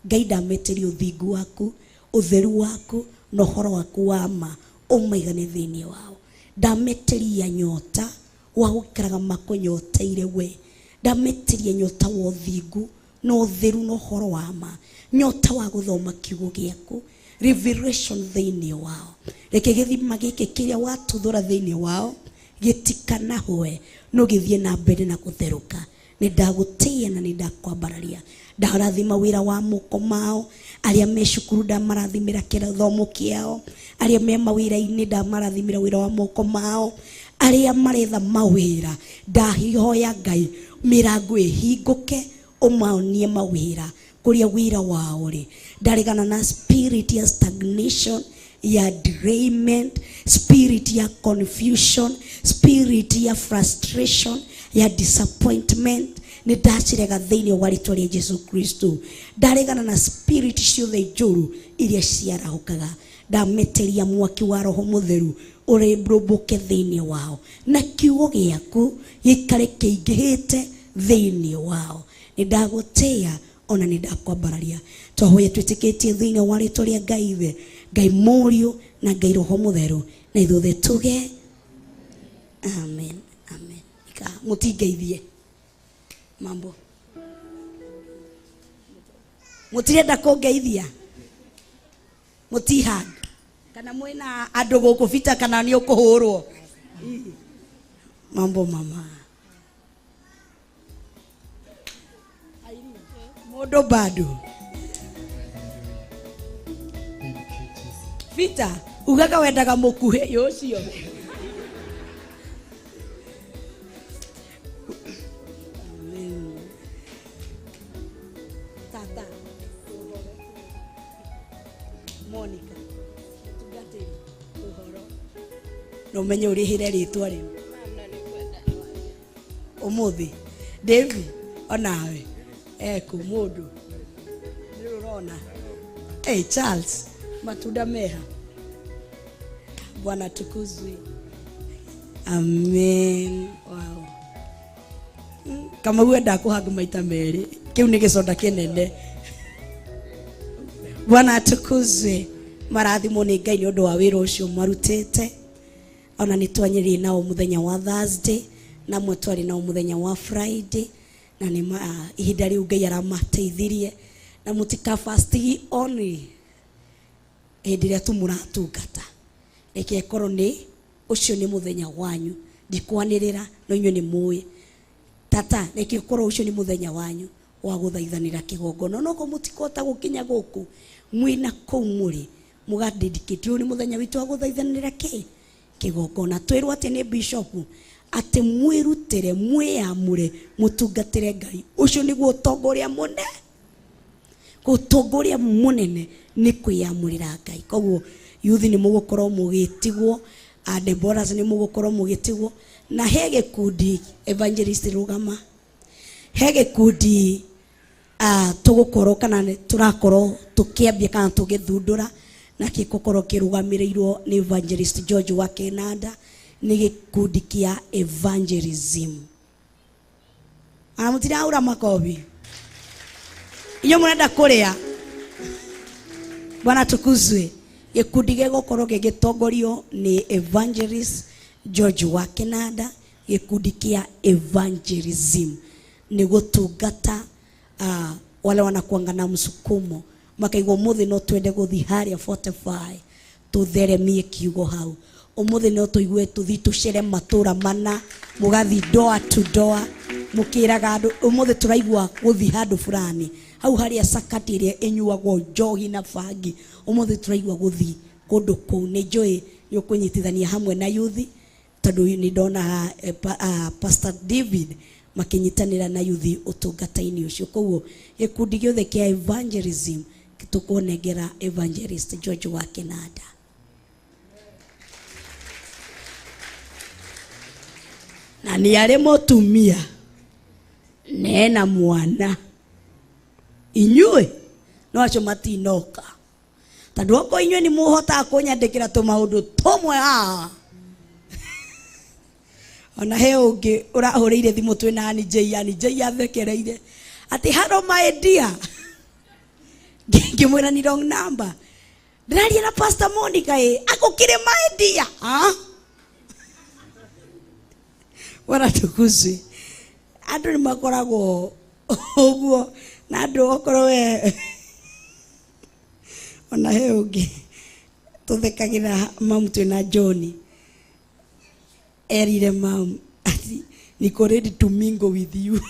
Ngai ndametĩria ũthingu waku ũtheru waku na ũhoro waku wa ma ũmaigane thĩinĩ wao. Ndametĩria nyota wa gũikaraga makũnyoteire we. Ndametĩria nyota wa ũthingu na ũtheru na ũhoro wa ma nyota wa gũthoma kiugo gĩaku revelation thĩinĩ wao. Reke gĩthima gĩkĩ kĩrĩa watuthũra thĩinĩ wao gĩtikanahũe no gĩthiĩ na mbere na gũtherũka. Nĩ ndagũtĩĩa na nĩ ndakwambararia. Ndarathima wĩra wa moko mao arĩa me cukuru ndamarathimĩra kĩthomo kĩao arĩa me mawĩra-inĩ ndamarathimĩra wĩra wa moko mao arĩa maretha mawĩra ndahoya Ngai mĩrango ĩhingũke ũmaonie mawĩra kũrĩa wĩra wao rĩ. Ndaregana na spirit ya stagnation ya derailment, spirit ya confusion, spirit ya frustration, ya disappointment. Nĩ ndacirega thĩinĩ wa rĩtwa rĩa Jesu Kristo. Ndaregana na spirit ciothe njũru iria ciarahũkaga. Ndametĩria mwaki wa Roho Mũtheru ũrĩmbũke thĩinĩ wao na kiugo gĩaku gĩikare kĩingĩhĩte thĩinĩ wao. Nĩ ndagũtĩĩa ona nĩ ndakwambararia. Twahoya twĩtĩkĩtie thĩinĩ wa rĩtwa rĩa Ngai Ithe, Ngai Mũriũ na Ngai Roho Mũtheru, na ithuothe tuge amen. Amen. Ika mũtingeithie mambo mũtirenda kũngeithia mũtihag kana mwĩna andũ gũkũ bita kana nĩ ũkũhũrwo mambo mama mũndũ bado Peter ugaga wendaga mũkuhĩ ũcio. Tata Monica mũtungatĩri ũhoro no menye ũrĩhĩre rĩtwa rĩu ũmũthĩ. David onawe eku mũndũ nĩ ũrona. Hey Charles matunda meha. Bwana tukuzwe. Amen. Wow. Kama wenda kũhanga maita merĩ kĩu nĩ gĩconda kĩnene. Bwana atukuzwe. Marathimwo nĩ Ngai nĩ ũndũ wa wĩra ũcio marutĩte. Ona nĩ twanyĩrĩire nao mũthenya wa Thursday na mwe twarĩ nao mũthenya wa Friday na nĩ ihinda rĩu Ngai aramateithirie na mũtika fast only hĩndĩ ĩrĩa tu mũratungata. Reke ĩkorwo nĩ ũcio nĩ mũthenya wanyu ndikwanĩrĩra no inyuĩ nĩ mũĩ. Tata reke ĩkorwo ũcio nĩ mũthenya wanyu wa gũthaithanĩra kĩgongona no ko mũtikota gũkinya gũkũ mwĩna kũu mũrĩ mũgadedicate ũyũ nĩ mũthenya witũ wa gũthaithanĩra kĩ kĩgongona. Twĩrwo atĩ nĩ bishop atĩ mwĩrutĩre mwĩyamũre mũtungatĩre Ngai. Ũcio nĩguo ũtongoria mũnene. Ũtongoria mũnene nĩ kwĩyamũrĩra Ngai. Koguo youth nĩ mũgũkorwo mũgĩtigwo, Deborahs nĩ mũgũkorwo mũgĩtigwo na he gĩkundi evangelist rũgama he gĩkundi tũgũkorwo kana tũrakorwo tũkĩambia kana tũgĩthundũra na gĩgũkorwo kĩrũgamĩrĩirwo nĩ evangelist George wa Kenanda nĩ gĩkundi kĩa evangelism. Ana mũtiraura makobi inyuĩ mũrenda kũrĩa. Bwana tukuzwe. Gĩkundi gĩgũkorwo gĩgĩtongorio nĩ evangelist George wa Kenanda, gĩkundi kĩa evangelism nĩ gũtungata wale wanakuanga na msukumo makaigua ũmũthĩ no twende gũthiĩ harĩa 45 tũtheremie kiugo hau, ũmũthĩ no tũigue tũthiĩ tũcere matũra mana, mũgathiĩ door to door mũkĩraga andũ ũmũthĩ tũraigua gũthiĩ handũ fulani, hau harĩa sakati ĩrĩa ĩnyuagwo njohi na bangi, ũmũthĩ tũraigua gũthiĩ kũndũ kũu. Nĩ njũĩ nĩ ũkũnyitithania hamwe na yuthi, tondũ nĩ ndona Pastor David makĩnyitanĩra na yuthi ũtungata-inĩ ũcio. Koguo gĩkundi gĩothe kĩa evangelism tũkũnengera evangelist George wa Kenanda. Na nĩ arĩ mũtumia nena mwana, inyuĩ no acio matinoka, tondũ okorwo inyuĩ nĩ mũhotaga kũnyandĩkĩra tũmaũndũ tũmwe haha. Ona he ũngĩ ũrahũrĩire thimũ twĩna Annie J, Annie J athekereire atĩ hello my dear, ngĩmwĩra ni wrong number, ndĩraria na Pastor Monica ĩ akũkĩrĩ my dear, ha Bwana tukuzwe. Andũ nĩ makoragwo ũguo na andũ okorwo we ona he ũngĩ tũthekagĩra mamu twĩna John, erire mamu ati niko ready to mingle with you,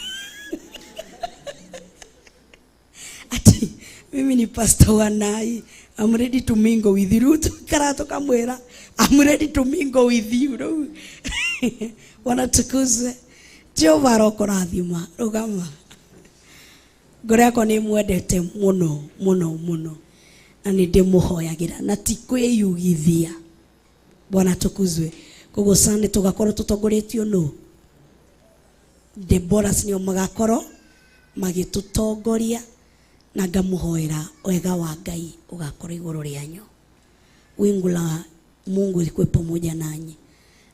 ati mimi ni pastor wa Nai, I'm ready to mingle with you. Rĩu tũikaraga tũkamwĩra I'm ready to mingle with you. Rĩu Bwana tukuzwe. Jehova arokũrathima. Rũgama. Ngoro yakwa nĩ mwendete mũno mũno mũno, na nĩ ndĩmũhoyagĩra na ti kwĩyugithia. Bwana tukuzwe. Koguo Sunday tũgakorwo tũtongoretio nũ? Deborahs nĩo magakorwo magĩtũtongoria, na ngamũhoera wega wa Ngai ũgakorwo igũrũ rĩanyu. Wingu la Mungu likuwe pamoja nanyi,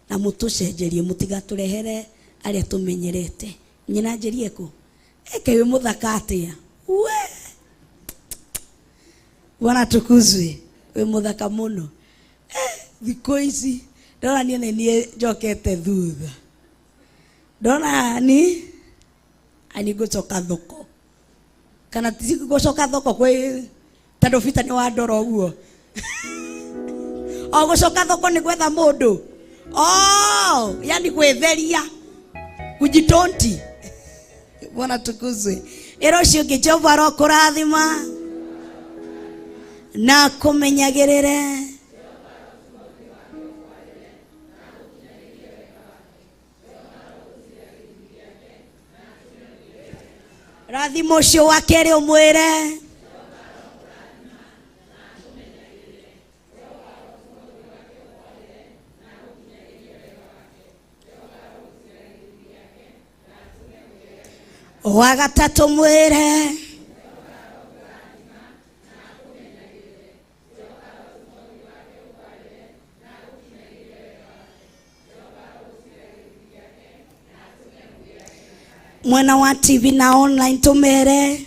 na mũtũcenjerie, mũtigatũrehere arĩa tũmenyerete. Nyina njĩrie kũ? Eke wĩ mũthaka atĩa? We! Bwana tukuzwe. Wĩ mũthaka mũno. Thikũ ici ndona niĩ nĩ niĩ njokete thutha, ndona ni ani ngũcoka thoko, kana ti gũcoka thoko kwĩ tondũ Peter nĩ wandora ũguo, o gũcoka thoko nĩ gwetha mũndũ, oh, yani gwĩtheria, kujitonti. Bwana tukuzwe. Ĩra ũcio ũngĩ Jehova arokũrathima na kũmenyagĩrĩre. Rathima ũcio wa kerĩ ũmwĩre wa gatatũ mwĩre mwena wa TV na online tumere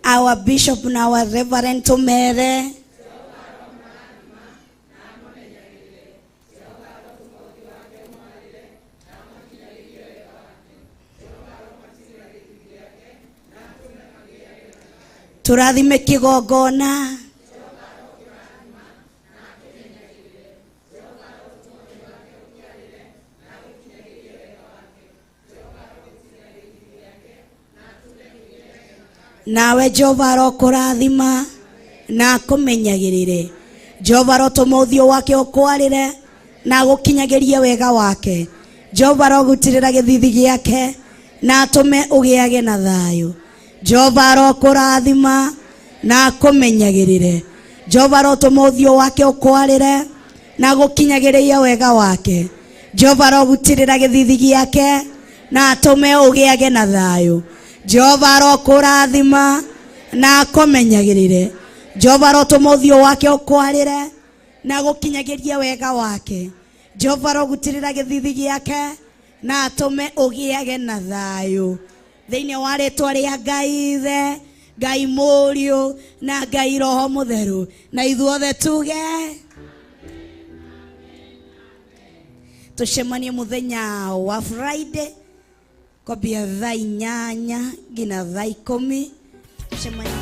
our bishop na our reverend tumere turathime kigongona nawe Jehova arokũrathima na akũmenyagĩrĩre. Jehova arotũma ũthiũ wake ũkwarĩre na agũkinyagĩrie wega wake. Jehova arogutirĩra gĩthithi gĩake na atũme ũgĩage na thayũ. Jehova arokũrathima na akũmenyagĩrĩre. Jehova arotũma ũthiũ wake ũkwarĩre na agũkinyagĩrie wega wake. Jehova arogutirĩra gĩthithi gĩake na atũme ũgĩage na thayũ. Jehova arokũrathima na akũmenyagĩrĩre. Jehova arotũma ũthiũ wake ũkwarĩre Na gũkinyagĩria wega wake. Jehova arogutirĩra gĩthithi gĩake na atũme ũgĩage na thayũ thĩinĩ wa rĩtwa rĩa Ngai Ithe, Ngai Mũriũ na Ngai Roho Mũtheru, na ithuothe tuge tucemanie muthenya wa Friday kwambia thaa 8 nginya thaa 10. Tucemanie.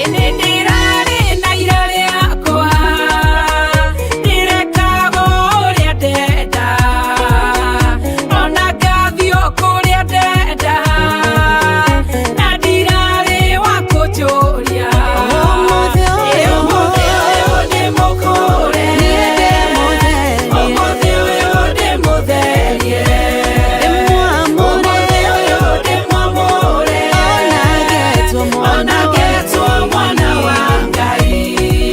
Ĩnĩ ndĩrarĩ na ira rĩakwa, ndĩrekaga ũrĩa ndenda, ona ngathiĩ o kũrĩa ndenda, na ndirarĩ wa kũnjũria. Ĩ ũmũthĩ ũyũ ndĩmũkũre, ũmũthĩ ũyũ ndĩmũtherie, ũmũthĩ ũyũ ndĩmwamũre, ona ngetwo mwana wa Ngai.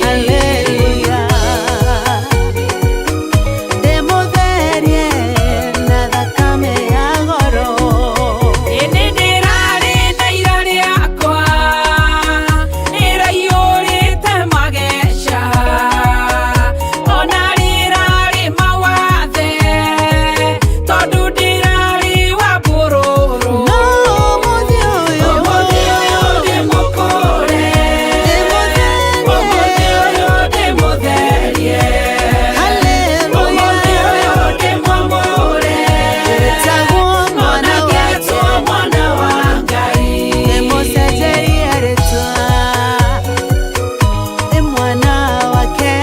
Haleluya. Ndĩmũtherie na thakame ya goro. Ĩnĩ ndĩrarĩ na ira rĩakwa, rĩraiyũrĩte mageca, ona rĩrarĩ mawathe, tondũ ndĩrarĩ wa mbũrũrũ. No ũmũthĩ ũyũ Ũmũthĩ ũyũ ndĩmũkũre, ũmũthĩ ũyũ ndĩmũtherie, ũmũthĩ ũyũ ndĩmwamũre, Wĩtagwo ona mwana ngetwo wake. mwana wa Ngai. Ndĩmũcenjerie rĩtwa. Nĩ mwana wake.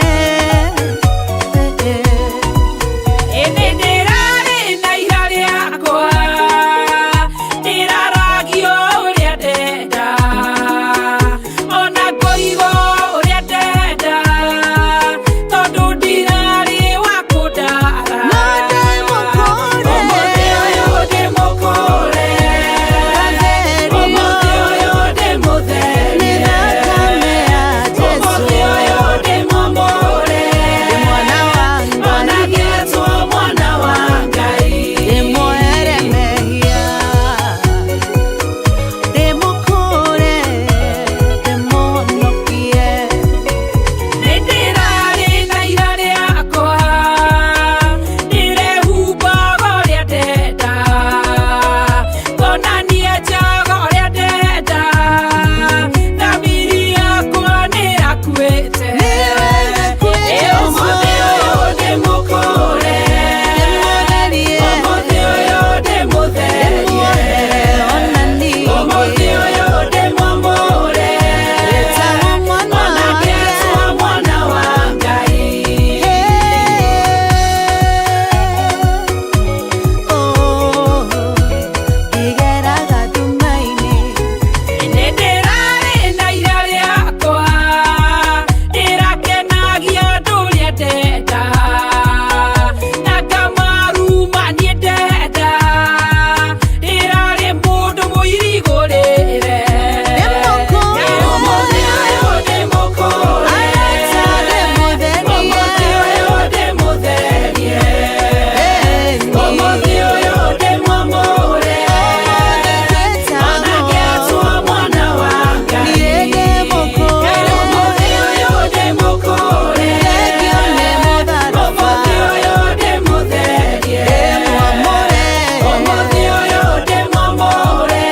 Ĩnĩ ndĩrarĩ na ira rĩakwa, ndĩraragio ũrĩa ndenda, ona ngoigo ũrĩa ndenda, tondũ ndirarĩ wa kũndara. No ndĩmũkũre. Ũmũthĩ ũyũ ndĩmũkũre, ũmũthĩ ũyũ ndĩmũtherie, Nĩ thakame ya Jesũ. ũmũthĩ ũyũ ndĩmwamũre, Ndĩ mwana wa ona Ngai. ngetwo mwana wa Ngai. Ndĩmuohere mehia. Ndĩmũkũre, ndĩmũhonokie. Nĩ ndĩrarĩ na ira rĩakwa, ndĩrehumbaga ũrĩa ndenda, ngonania njaga ũrĩa ndenda, thamiri yakwa nĩyakuĩte. Nĩwe Ĩ ũmũthĩ ũyũ ndĩmũkũre, Ndĩmũtherie. ũmũthĩ ũyũ ndĩmũtherie, Ndĩmuohere ona niĩ. ũmũthĩ ũyũ ndĩmwamũre, Wĩtagwo mwana ona wake. ngetwo mwana wa Ngai. Oh, igeraga nduma-inĩ. Nĩ ndĩrarĩ na ira rĩakwa, ndĩrakenagia andũ ũrĩa ndenda, na ngamaruma niĩ ndenda, ndĩrarĩ mũndũ mũirigũrĩre. Ndĩmũkũre. Ũmũthĩ ũyũ ndĩmũkũre, Arata ndĩmũtherie. ũmũthĩ ũyũ ndĩmũtherie, ũmũthĩ ũyũ ndĩmwamũre, ona ngetwo mwana wa Ngai. Niĩ ndĩmũkũre. Ũmũthĩ ũyũ ndĩmũkũre, Thengio nĩ mũtharaba. ũmũthĩ ũyũ ndĩmũtherie, Ndĩmwamũre. ũmũthĩ ũyũ ndĩmwamũre,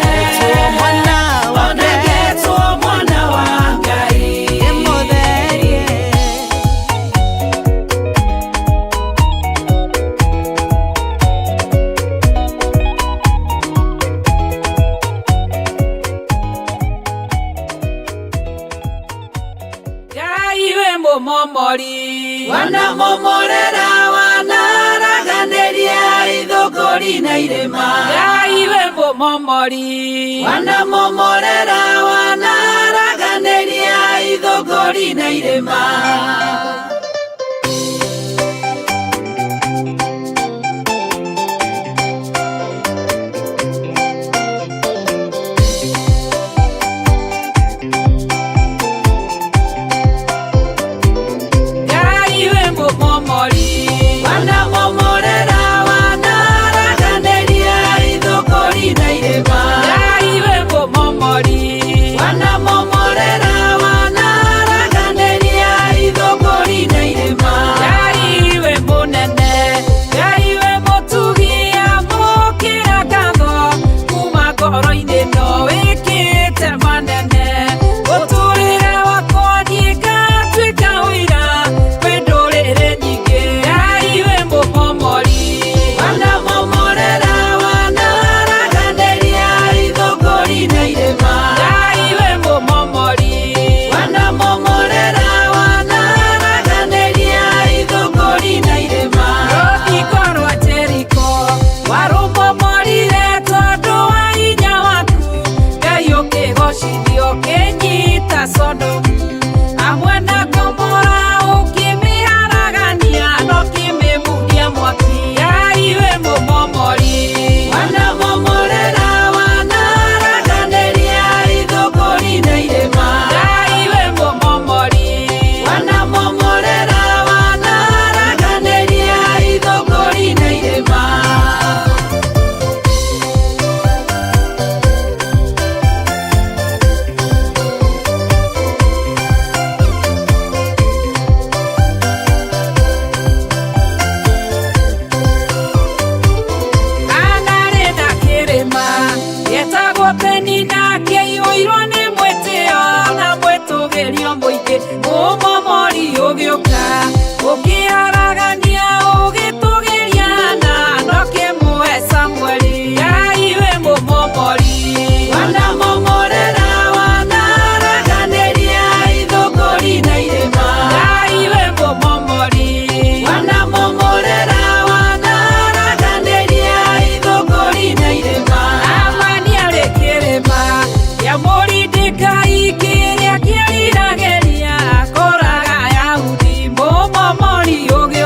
Mwana ona wake. ngetwo mwana wa Ngai. Ndĩmũtherie. Ngai wĩ mũmomori, wanamomorera wanaraganĩria ithũkũ. ithũngũri na irĩma. Ngai wĩ mũmomori. Wanamomorera wanaraganĩria ithũngũri na irĩma. Ngai wĩ mũmomori. Wanamomorera wanaraganĩria ithũngũri na irĩma. Ngai wĩ mũmomori. Wanamomorera wanaraganĩria ithũngũri na irĩma. Ngai wĩ mũnene, Ngai wĩ mũtugi, amũkĩra ngatho kuma ngoro-inĩ no wĩkĩte manene. Mũtũrĩre wakwa niĩ ngatuĩka ũira kwĩ ndũrĩrĩ nyingĩ. Ngai wĩ mũmomori. Wanamomorera wanaraganĩria ithũngũri na irĩma. Ngai wĩ mũmomori. Wanamomorera wanaraganĩria ithũngũri na irĩma. Rũthingo rwa Jeriko warũmomorire tondũ wa hinya waku. Ngai ũkĩgocithio ũkĩnyita Sodomu hamwe na Gomora ũkĩmĩharagania na ũkĩmĩmuria mwaki. Ngai wĩ mũmomori. Wanamomorera wanaraganĩria ithũngũri na irĩma. Ngai wĩ mũmomori. Wanamomorera wanaraganĩria ithũngũri na irĩma. Anarĩ na kĩrĩma gĩtagwo Penina kĩiyũirwo nĩ mwĩtĩo na mwĩtũgĩrio mũingĩ. Mũmomori ũgĩũka ũkĩharagania ũgĩtũgĩria na ndũkĩmũhe Samueli. Ngai wĩ mũmomori. Wanamomorera wanaraganĩria ithũngũri na irĩma. Ngai wĩ mũmomori. Wanamomorera wanaraganĩria ithũngũri na irĩma. Amani arĩ kĩrĩma kĩa Mũrindĩkai kĩrĩa kĩriragĩria kũraga Ayahudi. Mũmomori ũgĩũka.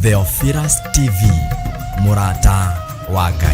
Theophilus TV, mũrata wa Ngai.